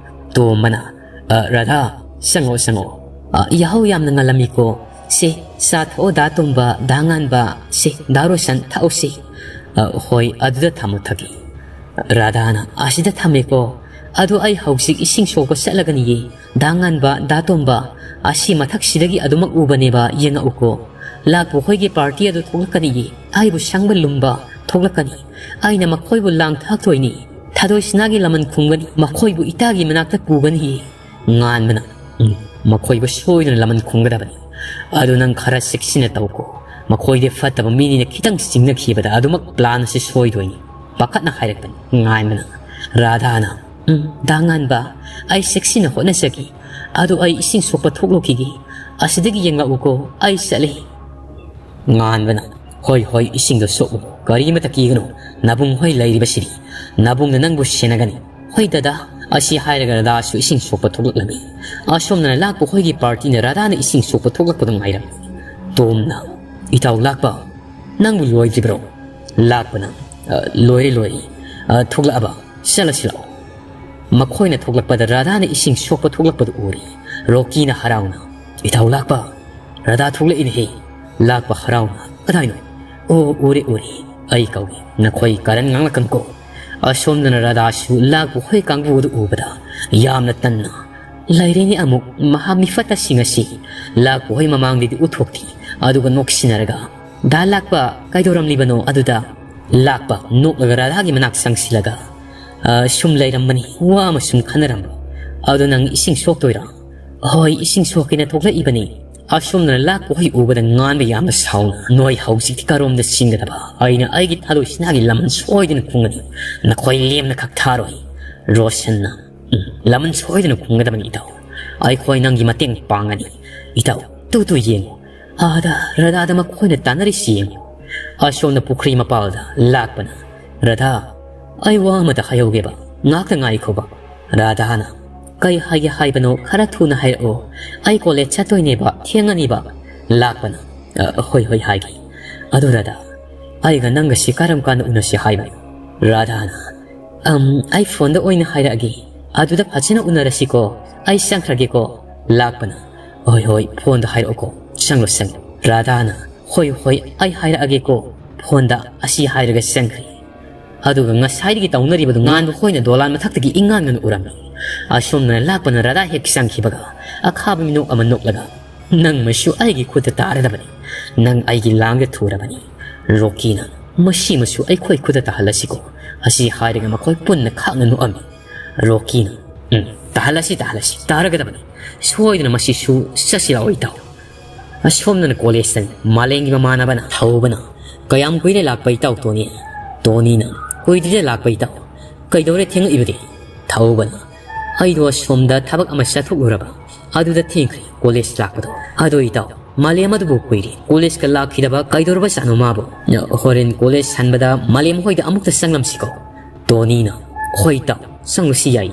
ꯇꯣꯝꯕꯅ, "ꯑ, ꯔꯥꯙꯥ, ꯆꯪꯉꯛꯑꯣ, ꯆꯪꯉꯛꯑꯣ꯫ ꯑ, ꯌꯥꯍꯧ ꯌꯥꯝꯅ ꯉꯜꯂꯝꯃꯤꯀꯣ꯫ ꯁꯦ, ꯆꯥ ꯊꯛꯑꯣ ꯗꯥ ꯇꯣꯝꯕ, ꯗꯥ ꯉꯥꯟꯕ꯫ ꯁꯦ, ꯗꯥ ꯔꯣꯁꯟ, ꯊꯛꯑꯣ ꯁꯦ꯫" "ꯑ, ꯍꯣꯏ, ꯑꯗꯨꯗ ꯊꯝꯃꯨ ꯊꯛꯀꯦ꯫" ꯔꯥꯙꯥꯅ, "ꯑꯁꯤꯗ ꯊꯝꯃꯦꯀꯣ꯫ ꯑꯗꯨ ꯑꯩ ꯍꯧꯖꯤꯛ ꯏꯁꯤꯡ ꯁꯣꯛꯄ ꯆꯠꯂꯒꯅꯤꯌꯦ꯫ ꯗꯥ ꯉꯥꯟꯕ, ꯗꯥ ꯇꯣꯝꯕ, ꯑꯁꯤ ꯃꯊꯛꯁꯤꯗꯒꯤ ꯑꯗꯨꯃꯛ ꯎꯕꯅꯦꯕ, ꯌꯦꯡꯉꯛꯎꯀꯣ꯫ ꯂꯥꯛꯄ ꯍꯣꯏꯒꯤ ꯄꯥꯔꯇꯤ ꯑꯗꯨ ꯊꯣꯛꯂꯛꯀꯅꯤꯌꯦ꯫ ꯑꯩꯕꯨ ꯁꯪꯕ ꯂꯨꯝꯕ ꯊꯣꯛꯂꯛꯀꯅꯤ꯫ ꯑꯩꯅ ꯃꯈꯣꯏꯕꯨ ꯂꯥꯡ ꯊꯥꯛꯇꯣꯏꯅꯤ꯫ ꯊꯥꯗꯣꯏ ꯁꯤꯅꯥꯒꯤ ꯂꯃꯟ ꯈꯨꯝꯒꯅꯤ꯫ ꯃꯈꯣꯏꯕꯨ ꯏꯇꯥꯒꯤ ꯃꯅꯥꯛꯇ ꯄꯨꯒꯅꯤꯌꯦ꯫" ꯉꯥꯟꯕꯅ, "ꯎꯝ, ꯃꯈꯣꯏꯕꯨ ꯁꯣꯏꯗꯅ ꯂꯃꯟ ꯈꯨꯝꯒꯗꯕꯅꯤ꯫ ꯑꯗꯨ ꯅꯪ ꯈꯔ ꯆꯦꯛꯁꯤꯟꯅ ꯇꯧꯀꯣ꯫ ꯃꯈꯣꯏꯗꯤ ꯐꯠꯇꯕ ꯃꯤꯅꯤꯅ ꯈꯤꯇꯪ ꯆꯤꯡꯅꯈꯤꯕꯗ ꯑꯗꯨꯃꯛ ꯄ꯭ꯂꯥꯟ ꯑꯁꯤ ꯁꯣꯏꯗꯣꯏꯅꯤ꯫" ꯄꯥꯈꯠꯅ ꯍꯥꯏꯔꯛꯄꯅꯤ ꯉꯥꯟꯕꯅ꯫ ꯔꯥꯙꯥꯅ, "ꯎꯝ, ꯗꯥ ꯉꯥꯟꯕ, ꯑꯩ ꯆꯦꯛꯁꯤꯟꯅ ꯍꯣꯠꯅꯖꯒꯦ꯫ ꯑꯗꯨ ꯑꯩ ꯏꯁꯤꯡ ꯁꯣꯛꯄ ꯊꯣꯛꯂꯨꯈꯤꯒꯦ꯫ ꯑꯁꯤꯗꯒꯤ ꯌꯦꯡꯂꯛꯎꯀꯣ, ꯑꯩ ꯆꯠꯂꯤ꯫" ꯉꯥꯟꯕꯅ, "ꯍꯣꯏ, ꯍꯣꯏ, ꯏꯁꯤꯡꯗꯣ ꯁꯣꯛꯎ꯫ ꯀꯔꯤꯃꯇ ꯀꯤꯒꯅꯨ꯫ ꯅꯕꯨꯡ ꯍꯣꯏ ꯂꯩꯔꯤꯕꯁꯤꯗꯤ꯫ ꯅꯕꯨꯡꯅ ꯅꯪꯕꯨ ꯁꯦꯟꯅꯒꯅꯤ꯫" "ꯍꯣꯏ ꯗꯗꯥ꯫" ꯑꯁꯤ ꯍꯥꯏꯔꯒ ꯔꯥꯙꯥꯁꯨ ꯏꯁꯤꯡ ꯁꯣꯛꯄ ꯊꯣꯛꯂꯛꯂꯝꯃꯤ꯫ ꯑꯁꯣꯝꯗꯅ ꯂꯥꯛꯄ ꯍꯣꯏꯒꯤ ꯄꯥꯔꯇꯤꯅ ꯔꯥꯙꯥꯅ ꯏꯁꯤꯡ ꯁꯣꯛꯄ ꯊꯣꯛꯂꯛꯄꯗ ꯉꯥꯏꯔꯝꯃꯤ꯫ ꯇꯣꯝꯅ, "ꯏꯇꯥꯎ ꯂꯥꯛꯄ, ꯅꯪꯕꯨ ꯂꯣꯏꯗ꯭ꯔꯤꯕ꯭ꯔꯣ?" ꯂꯥꯛꯄꯅ, "ꯑ, ꯂꯣꯏꯔꯦ, ꯂꯣꯏꯔꯦ꯫ ꯑ, ꯊꯣꯛꯂꯛꯑꯕ? ꯆꯠꯂꯁꯤ ꯂꯥꯛꯑꯣ꯫" ꯃꯈꯣꯏꯅ ꯊꯣꯛꯂꯛꯄꯗ ꯔꯥꯙꯥꯅ ꯏꯁꯤꯡ ꯁꯣꯛꯄ ꯊꯣꯛꯂꯛꯄꯗꯨ ꯎꯔꯤ꯫ ꯔꯣꯀꯤꯅ ꯍꯔꯥꯎꯅ, "ꯏꯇꯥꯎ ꯂꯥꯛꯄ, ꯔꯥꯙꯥ ꯊꯣꯛꯂꯛꯏꯅꯦꯍꯦ꯫" ꯂꯥꯛꯄ ꯍꯔꯥꯎꯅ, "ꯀꯗꯥꯏꯅꯣ?" "ꯑꯣ, ꯎꯔꯦ, ꯎꯔꯦ꯫ ꯑꯩ ꯀꯧꯏ꯫ ꯅꯈꯣꯏ ꯀꯔꯟ ꯉꯥꯡꯂꯛꯀꯅꯨꯀꯣ꯫" ꯑꯁꯣꯝꯗꯅ ꯔꯥꯙꯥꯁꯨ ꯂꯥꯛꯄ ꯍꯣꯏ ꯀꯥꯡꯕꯨ ꯑꯗꯨ ꯎꯕꯗ ꯌꯥꯝꯅ ꯇꯟꯅ, "ꯂꯩꯔꯦꯅꯦ ꯑꯃꯨꯛ ꯃꯍꯥ ꯃꯤꯐꯠꯇꯁꯤꯡ ꯑꯁꯤ꯫ ꯂꯥꯛꯄ ꯍꯣꯏ ꯃꯃꯥꯡꯗꯗꯤ ꯎꯠꯊꯣꯛꯇꯦ, ꯑꯗꯨꯒ ꯅꯣꯛꯁꯤꯟꯅꯔꯒ, 'ꯗꯥ ꯂꯥꯛꯄ, ꯀꯩꯗꯧꯔꯝꯂꯤꯕꯅꯣ ꯑꯗꯨꯗ?'" ꯂꯥꯛꯄ ꯅꯣꯛꯂꯒ ꯔꯥꯙꯥꯒꯤ ꯃꯅꯥꯛ ꯆꯪꯁꯤꯜꯂꯒ, "ꯑ, ꯁꯨꯝ ꯂꯩꯔꯝꯕꯅꯤ, ꯋꯥ ꯑꯃ ꯁꯨꯝ ꯈꯟꯅꯔꯝꯕ꯫ ꯑꯗꯣ ꯅꯪ ꯏꯁꯤꯡ ꯁꯣꯛꯇꯣꯏꯔꯣ?" "ꯍꯣꯏ, ꯏꯁꯤꯡ ꯁꯣꯛꯀꯦꯅ ꯊꯣꯛꯂꯛꯏꯕꯅꯤ꯫ ꯑꯁꯣꯝꯗꯅ ꯂꯥꯛꯄ ꯍꯣꯏ ꯎꯕꯗ ꯉꯥꯟꯕ ꯌꯥꯝꯅ ꯁꯥꯎꯅ, ꯅꯣꯏ ꯍꯧꯖꯤꯛꯇꯤ ꯀꯔꯣꯝꯗ ꯆꯦꯟꯒꯗꯕ? ꯑꯩꯅ ꯑꯩꯒꯤ ꯊꯥꯗꯣꯏ ꯁꯤꯅꯥꯒꯤ ꯂꯃꯟ ꯁꯣꯏꯗꯅ ꯈꯨꯝꯒꯅꯤ꯫ ꯅꯈꯣꯏ ꯂꯦꯝꯅ ꯈꯛ ꯊꯥꯔꯣꯏ꯫" ꯔꯣꯁꯟꯅ, "ꯎꯝ, ꯂꯃꯟ ꯁꯣꯏꯗꯅ ꯈꯨꯝꯒꯗꯕꯅꯤ ꯏꯇꯥꯎ꯫ ꯑꯩꯈꯣꯏ ꯅꯪꯒꯤ ꯃꯇꯦꯡ ꯄꯥꯡꯒꯅꯤ꯫ ꯏꯇꯥꯎ, ꯇꯨ ꯇꯨ ꯌꯦꯡꯉꯨ꯫ ꯑꯥꯗ ꯔꯥꯙꯥꯗ ꯃꯈꯣꯏꯅ ꯇꯥꯟꯅꯔꯤꯁꯤ ꯌꯦꯡꯉꯨ꯫" ꯑꯁꯣꯝꯅ ꯄꯨꯈ꯭ꯔꯤ ꯃꯄꯥꯜꯗ ꯂꯥꯛꯄꯅ, "ꯔꯥꯙꯥ, ꯑꯩ ꯋꯥ ꯑꯃꯇ ꯍꯥꯏꯍꯧꯒꯦꯕ, ꯉꯥꯛꯇ ꯉꯥꯏꯈꯣꯕ꯫" ꯔꯥꯙꯥꯅ, "ꯀꯩ ꯍꯥꯏꯒꯦ ꯍꯥꯏꯕꯅꯣ? ꯈꯔ ꯊꯨꯅ ꯍꯥꯏꯔꯛꯑꯣ꯫ ꯑꯩ ꯀꯣꯂꯦꯖ ꯆꯠꯇꯣꯏꯅꯦꯕ, ꯊꯦꯡꯉꯅꯤꯕ꯫" ꯂꯥꯛꯄꯅ, "ꯑ, ꯍꯣꯏ, ꯍꯣꯏ, ꯍꯥꯏꯒꯦ꯫ ꯑꯗꯣ ꯔꯥꯙꯥ, ꯑꯩꯒ ꯅꯪꯒꯁꯤ ꯀꯔꯝ ꯀꯥꯟꯗ ꯎꯅꯁꯤ ꯍꯥꯏꯕꯅꯣ?" ꯔꯥꯙꯥꯅ, "ꯑꯝ, ꯑꯩ ꯐꯣꯟꯗ ꯑꯣꯏꯅ ꯍꯥꯏꯔꯛꯑꯒꯦ꯫ ꯑꯗꯨꯗ ꯐꯖꯅ ꯎꯅꯔꯁꯤꯀꯣ꯫ ꯑꯩ ꯆꯪꯈ꯭ꯔꯒꯦꯀꯣ꯫" ꯂꯥꯛꯄꯅ, "ꯍꯣꯏ, ꯍꯣꯏ, ꯐꯣꯟꯗ ꯍꯥꯏꯔꯛꯑꯣꯀꯣ꯫ ꯆꯪꯂꯣ, ꯆꯪꯂꯣ꯫" ꯔꯥꯙꯥꯅ, "ꯍꯣꯏ, ꯍꯣꯏ, ꯑꯩ ꯍꯥꯏꯔꯛꯑꯒꯦꯀꯣ ꯐꯣꯟꯗ꯫" ꯑꯁꯤ ꯍꯥꯏꯔꯒ ꯆꯪꯈ꯭ꯔꯦ꯫ ꯑꯗꯨꯒ ꯉꯁꯥꯏꯗꯒꯤ ꯇꯧꯅꯔꯤꯕꯗꯨ ꯉꯥꯟꯕ ꯍꯣꯏꯅ ꯗꯣꯂꯥꯟ ꯃꯊꯛꯇꯒꯤ ꯏꯉꯥꯟ ꯉꯥꯟꯅ ꯎꯔꯝꯃꯤ꯫ ꯑꯁꯣꯝꯗꯅ ꯂꯥꯛꯄꯅ ꯔꯥꯙꯥ ꯍꯦꯛ ꯆꯪꯈꯤꯕꯒ ꯑꯈꯥꯕ ꯃꯤꯅꯣꯛ ꯑꯃ ꯅꯣꯛꯂꯒ, "ꯅꯪ ꯃꯁꯨ ꯑꯩꯒꯤ ꯈꯨꯠꯇ ꯇꯥꯔꯗꯕꯅꯤ꯫ ꯅꯪ ꯑꯩꯒꯤ ꯂꯥꯡꯗ ꯊꯨꯔꯕꯅꯤ꯫" ꯔꯣꯀꯤꯅ, "ꯃꯁꯤ ꯃꯁꯨ ꯑꯩꯈꯣꯏ ꯈꯨꯠꯇ ꯇꯥꯍꯜꯂꯁꯤꯀꯣ꯫" ꯑꯁꯤ ꯍꯥꯏꯔꯒ ꯃꯈꯣꯏ ꯄꯨꯟꯅ ꯈꯥꯛꯅ ꯅꯣꯛꯑꯝꯃꯤ꯫ ꯔꯣꯀꯤꯅ, "ꯎꯝ, ꯇꯥꯍꯜꯂꯁꯤ, ꯇꯥꯍꯜꯂꯁꯤ, ꯇꯥꯔꯒꯗꯕꯅꯤ꯫ ꯁꯣꯏꯗꯅ ꯃꯁꯤꯁꯨ ꯆꯠꯁꯤ ꯂꯥꯛꯑꯣ ꯏꯇꯥꯎ꯫" ꯑꯁꯣꯝꯗꯅ ꯀꯣꯂꯦꯖꯇꯅꯤ꯫ ꯃꯥꯂꯦꯝꯒꯤ ꯃꯃꯥꯟꯅꯕꯅ ꯊꯧꯕꯅ, "ꯀꯌꯥꯝ ꯀꯨꯏꯔꯦ ꯂꯥꯛꯄ ꯏꯇꯥꯎ ꯇꯣꯅꯤ?" ꯇꯣꯅꯤꯅ, "ꯀꯨꯏꯗ꯭ꯔꯤꯗ ꯂꯥꯛꯄ ꯏꯇꯥꯎ꯫ ꯀꯩꯗꯧꯔꯦ ꯊꯦꯡꯉꯛꯏꯕꯗꯤ?" ꯊꯧꯕꯅ, "ꯑꯩꯗꯣ ꯑꯁꯣꯝꯗ ꯊꯕꯛ ꯑꯃ ꯆꯠꯊꯣꯛꯂꯨꯔꯕ, ꯑꯗꯨꯗ ꯊꯦꯡꯈ꯭ꯔꯦ ꯀꯣꯂꯦꯖ ꯂꯥꯛꯄꯗꯣ꯫ ꯑꯗꯣ ꯏꯇꯥꯎ, ꯃꯥꯂꯦꯝ ꯑꯗꯨꯕꯨ ꯀꯨꯏꯔꯦ ꯀꯣꯂꯦꯖꯀ ꯂꯥꯛꯈꯤꯗꯕ, ꯀꯩꯗꯧꯔꯕꯖꯥꯠꯅꯣ ꯃꯥꯕꯨ? ꯍꯣꯔꯦꯟ ꯀꯣꯂꯦꯖ ꯍꯟꯕꯗ ꯃꯥꯂꯦꯝ ꯍꯣꯏꯗ ꯑꯃꯨꯛꯇ ꯆꯪꯂꯝꯁꯤꯀꯣ꯫" ꯇꯣꯅꯤꯅ, "ꯍꯣꯏ ꯏꯇꯥꯎ, ꯆꯪꯂꯨꯁꯤ ꯌꯥꯏ꯫"